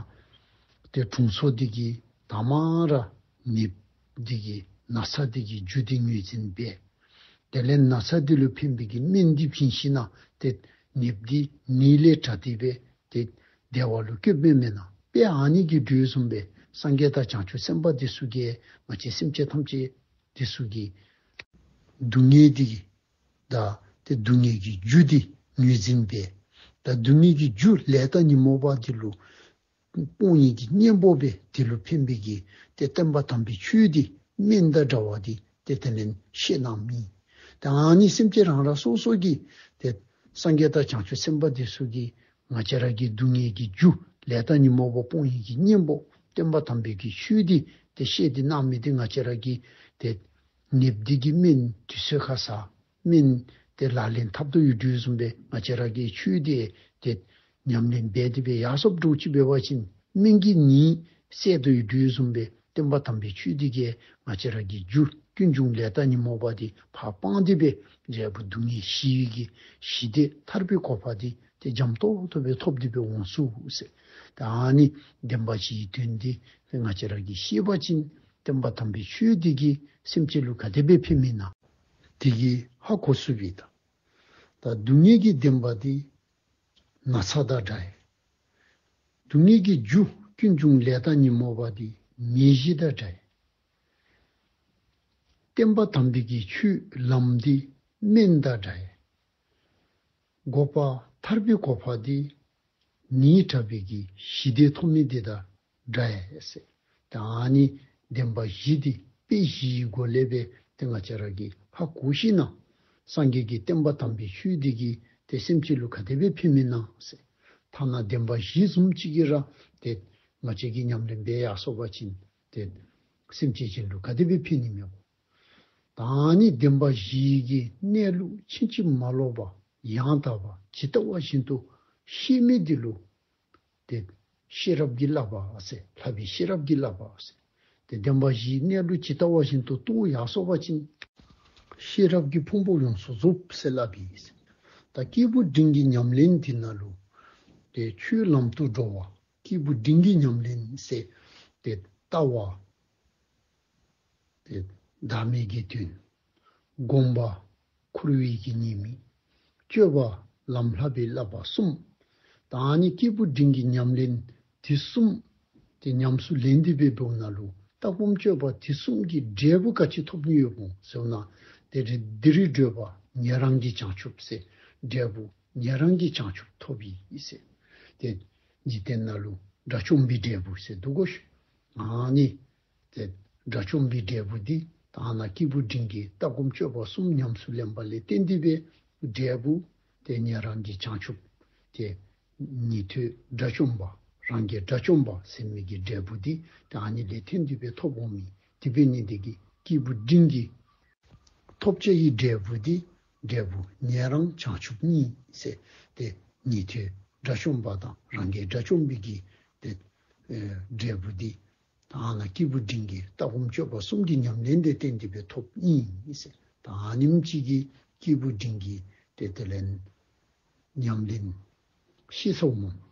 ཏེ་དྲུང་འཚོ་འདི་གིས་དང་པ་ར་ནདཔ་འདི་གི་ན་ཚ་འདི་གི་རྒྱུ་འདི་ངོས་འཛིན་འབད། དེ་ལས་ན་ཚ་འདི་ལུ་ཕན་པའི་གི་སྨན་འདི་བྱིན་ཞིནམ་ན་ཏེ་ནདཔ་འདི་ནད་ལས་དྲག་སྟེ་སྦེ་ཏེ་བདེ་བ་ལུ་བཀོདཔ་མེན་ན། དཔེ་ཨ་ནི་གི་འགྲོས་བཟུམ་སྦེ་སངས་རྒྱས་དང་བྱང་ཆུབ་སེམས་དཔའ་འདི་ཚུ་གིས་ང་བཅས་སེམས་ཅན་ཐམས་ཅད་འདི་ཚུ་གི་སྡུག་བསྔལ་འདི་གི་ད་ཏེ་སྡུག་བསྔལ་གྱི་རྒྱུ་འདི་ངོས་འཛིན་འབད། ད་སྡུག་བསྔལ་གྱི་རྒྱུ་ལས་དང་ཉོན་མོངས་པ་འདི་ལུ་སྤོང་ནི་གི་གཉེན་པོ་སྦེ་དེ་ལུ་ཕན་པའི་གི་ཏེ་བསྟན་པ་དམ་པའི་ཆོས་འདི་སྨན་དང་འདྲ་བ་འདི་ཏེ་དེ་ལས་བཤད་གནང་མི། ཏེ་ཨ་ནི་སེམས་ཅན་རང་རང་སོ་སོ་གི་ཏེ་སངས་རྒྱས་དང་བྱང་ཆུབ་སེམས་དཔའ་འདི་ཚུ་གིས་ང་བཅས་ར་གི་སྡུག་བསྔལ་གྱི་རྒྱུ་ལས་དང་ཉོན་མོངས་པ་སྤོང་ནི་གི་གཉེན་པོ་བསྟན་པ་དམ་པའི་གི་ཆོས་འདི་ཏེ་བཤད་དེ་གནང་མི་འདི་ང་བཅས་ར་གིས་ཏེ་ནདཔ་འདི་གི་སྨན་དུས་ཚོད་ཁར་ཟ། སྨན་ཏེ་ལག་ལེན་འཐབ་དོ་ཡོད་དོ་བཟུམ་སྦེ་ང་བཅས་ར་གིས་ཆོས་འདི་ཏེ་ཉམས་ལེན་འབད་དེ་སྦེ་ཡར་སོཔ་འདྲཝ་ཅིག་འབད་བ་ཅིན་སྨན་གྱིས་ནད་སེལ་དོ་ཡོད་དོ་བཟུམ་སྦེ་བསྟན་པ་དམ་པའི་ཆོས་འདི་གིས་ང་བཅས་ར་གི་རྒྱུ་ཀུན་འབྱུང་ལས་དང་ཉོན་མོངས་པ་འདི་ཕར་སྤངས་ཏེ་སྦེ་འབྲས་བུ་སྡུག་བསྔལ་ཞི་བའི་གི་ཞི་བདེ་ཐར་པའི་གོ་འཕང་འདི་ཏེ་འཇམ་ཏོག་ཏོ་སྦེ་ཐོབ་སྟེ་སྦེ་འོང་ཚུགས་ཟེར། ད་ཨ་ནི་བདེན་པ་བཞིའི་དོན་འདི་ ཏེ་ང་བཅས་ར་གིས་ཤེས་པ་ཅིན་བསྟན་པ་དམ་པའི་ཆོས་འདི་གིས་སེམས་ཅན་ལུ་ག་དེ་སྦེ་ཕན་མི་ན་འདི་གིས་ཧ་གོ་ཚུགས་པས་ད། ད་སྡུག་བསྔལ་གྱི་བདེན་པ་འདི་ན་ཚ་དང་འདྲ་ཡི། སྡུག་བསྔལ་གྱི་རྒྱུ་ཀུན་འབྱུང་ལས་དང་ཉོན་མོངས་པ་འདི་ནད་གཞི་དང་འདྲ་ཡི། བསྟན་པ་དམ་པའི་གི་ཆོས་ལམ་འདི་སྨན་དང་འདྲ་ཡི། འགོག་པ་ཐར་པའི་གོ་འཕང་འདི་ནད་དྲག་པའི་གི་ཞི་བདེ་ཐོབ་མི་འདི་དང་འདྲ་ཡི་ཟེར། ད་ཨ་ནི་བདེན་པ་བཞི་འདི་དཔེ་བཞིའི་སྒོ་ལས་སྦེ་ཏེ་ང་བཅས་ར་གིས་ཧ་གོ་ཤེས་ན་སངས་རྒྱས་ཀྱི་བསྟན་པ་དམ་པའི་ཆོས་འདི་གིས་ཏེ་སེམས་ཅན་ལུ་ག་དེ་སྦེ་ཕན་མི་ན་ཟེར། ཐ་ན་བདེན་པ་བཞི་བཟུམ་ཅིག་གིས་ར་ཏེ་ང་བཅས་ཀྱིས་ཉམས་ལེན་འབད་ཡར་སོང་པ་ཅིན་ཏེ་སེམས་ཅན་ཅིག་ལུ་ག་དེ་སྦེ་ཕན་ནི་མས་གོ། ད་ཨ་ནི་བདེན་པ་བཞིའི་གི་གནས་ལུགས་ཕྱིན་ཅི་མ་ལོག་པ་ཡང་དག་པ་ཇི་ལྟ་བ་བཞིན་དུ་ཤེས་མི་འདི་ལུ་ཏེ་ཤེས་རབ་ཀྱི་བསླབ་པ་ཟེར། བསླབ་པའི་ཤེས་རབ་ཀྱི་བསླབ་པ་ཟེར། ཏེ་བདེན་པ་བཞིའི་གནས་ལུགས་ཇི་ལྟ་བ་བཞིན་དུ་རྟོགས་ཡར་སོང་པ་ཅིན་ཤེས་རབ་ཀྱི་ཕུང་པོ་ཡོངས་སུ་རྫོགས་ཟེར་སླབ་ཨིན་ཟེར། ད་སྐྱེས་བུ་འབྲིང་གི་ཉམས་ལེན་འདི་ནང་ལུ་ཏེ་ཆོས་ལམ་དུ་འགྲོ་བ་སྐྱེས་བུ་འབྲིང་གི་ཉམས་ལེན་ཟེར། ཏེ་ལྟ་བ་ཏེ་བདག་མེད་ཀྱི་དོན། སྒོམ་པ་འཁོར་བའི་གི་ཉེས་དམིགས། སྤྱོད་པ་ལམ་བསླབ་པའི་བསླབ་པ་གསུམ། ད་ཨ་ནི་སྐྱེས་བུ་འབྲིང་གི་ཉམས་ལེན་འདི་གསུམ་ཏེ་ཉམས་སུ་ལེན་ཏེ་སྦེ་འབདཝ་ད་ལུ་ལྟ་སྒོམ་སྤྱོད་པ་འདི་གསུམ་གྱི་འབྲས་བུ་ག་ཅི་ཐོབ་ནི་ཡོདཔ་འོང་ཟེར་ན། ཏེ་འདི་རུ་བགྲོད་པ་ཉན་རང་གི་བྱང་ཆུབ་ཟེར། འབྲས་བུ་ཉན་རང་གི་བྱང་ཆུབ་ཐོབ་ཨིན་ཟེར། ཏེ་འཇིག་རྟེན་ནང་ལུ་དགྲ་བཅོམ་པའི་འབྲས་བུ་ཟེར་འདུག་གོ་ཤིག། ཨ་ནི་ཏེ་དགྲ་བཅོམ་པའི་འབྲས་བུ་འདི་ད་ཨ་ནཱ་སྐྱེས་བུ་འབྲིང་གི་ལྟ་སྒོམ་སྤྱོད་པ་གསུམ་ཉམས་སུ་ལེན་པ་ལས་བརྟེན་ཏེ་སྦེ་འབྲས་བུ་ཏེ་ཉན་རང་གི་བྱང་ཆུབ་ཏེ་ཉན་ཐོས་དགྲ་བཅོམ་པ་རང་རྒྱལ་དགྲ་བཅོམ་པ་ཟེར་མི་གི་འབྲས་བུ་འདི་ཏེ་ཨ་ནི་ལས་བརྟེན་ཏེ་སྦེ་ཐོབ་འོང་མི། དེ་འབད་ནི་འདི་གིས་སྐྱེས་བུ་འབྲིང་གི་ཐོབ་བྱ་ཡི་འབྲས་བུ་འདི་འབྲས་བུ་ཉན་རང་བྱང་ཆུབ་གཉིས་ཟེར། ཏེ་ཉན་ཐོས་དགྲ་བཅོམ་པ་དང་རང་རྒྱལ་དགྲ་བཅོམ་པའི་གི་ཏེ་ཨེ་འབྲས་བུ་འདི་ད་ཨ་ནཱ་སྐྱེས་བུ་འབྲིང་གི་ལྟ་སྒོམ་སྤྱོད་པ་གསུམ་གྱི་ཉམས་ལེན་ལས་བརྟེན་ཏེ་སྦེ་ཐོབ་ཨིན་ཟེར། ད་ཨ་ནེམ་ཅིག་གིས་སྐྱེས་བུ་འབྲིང་གི་ཏེ་དེ་ལས་ཉམས་ལེན་ཤེས་སོ་སྨོ་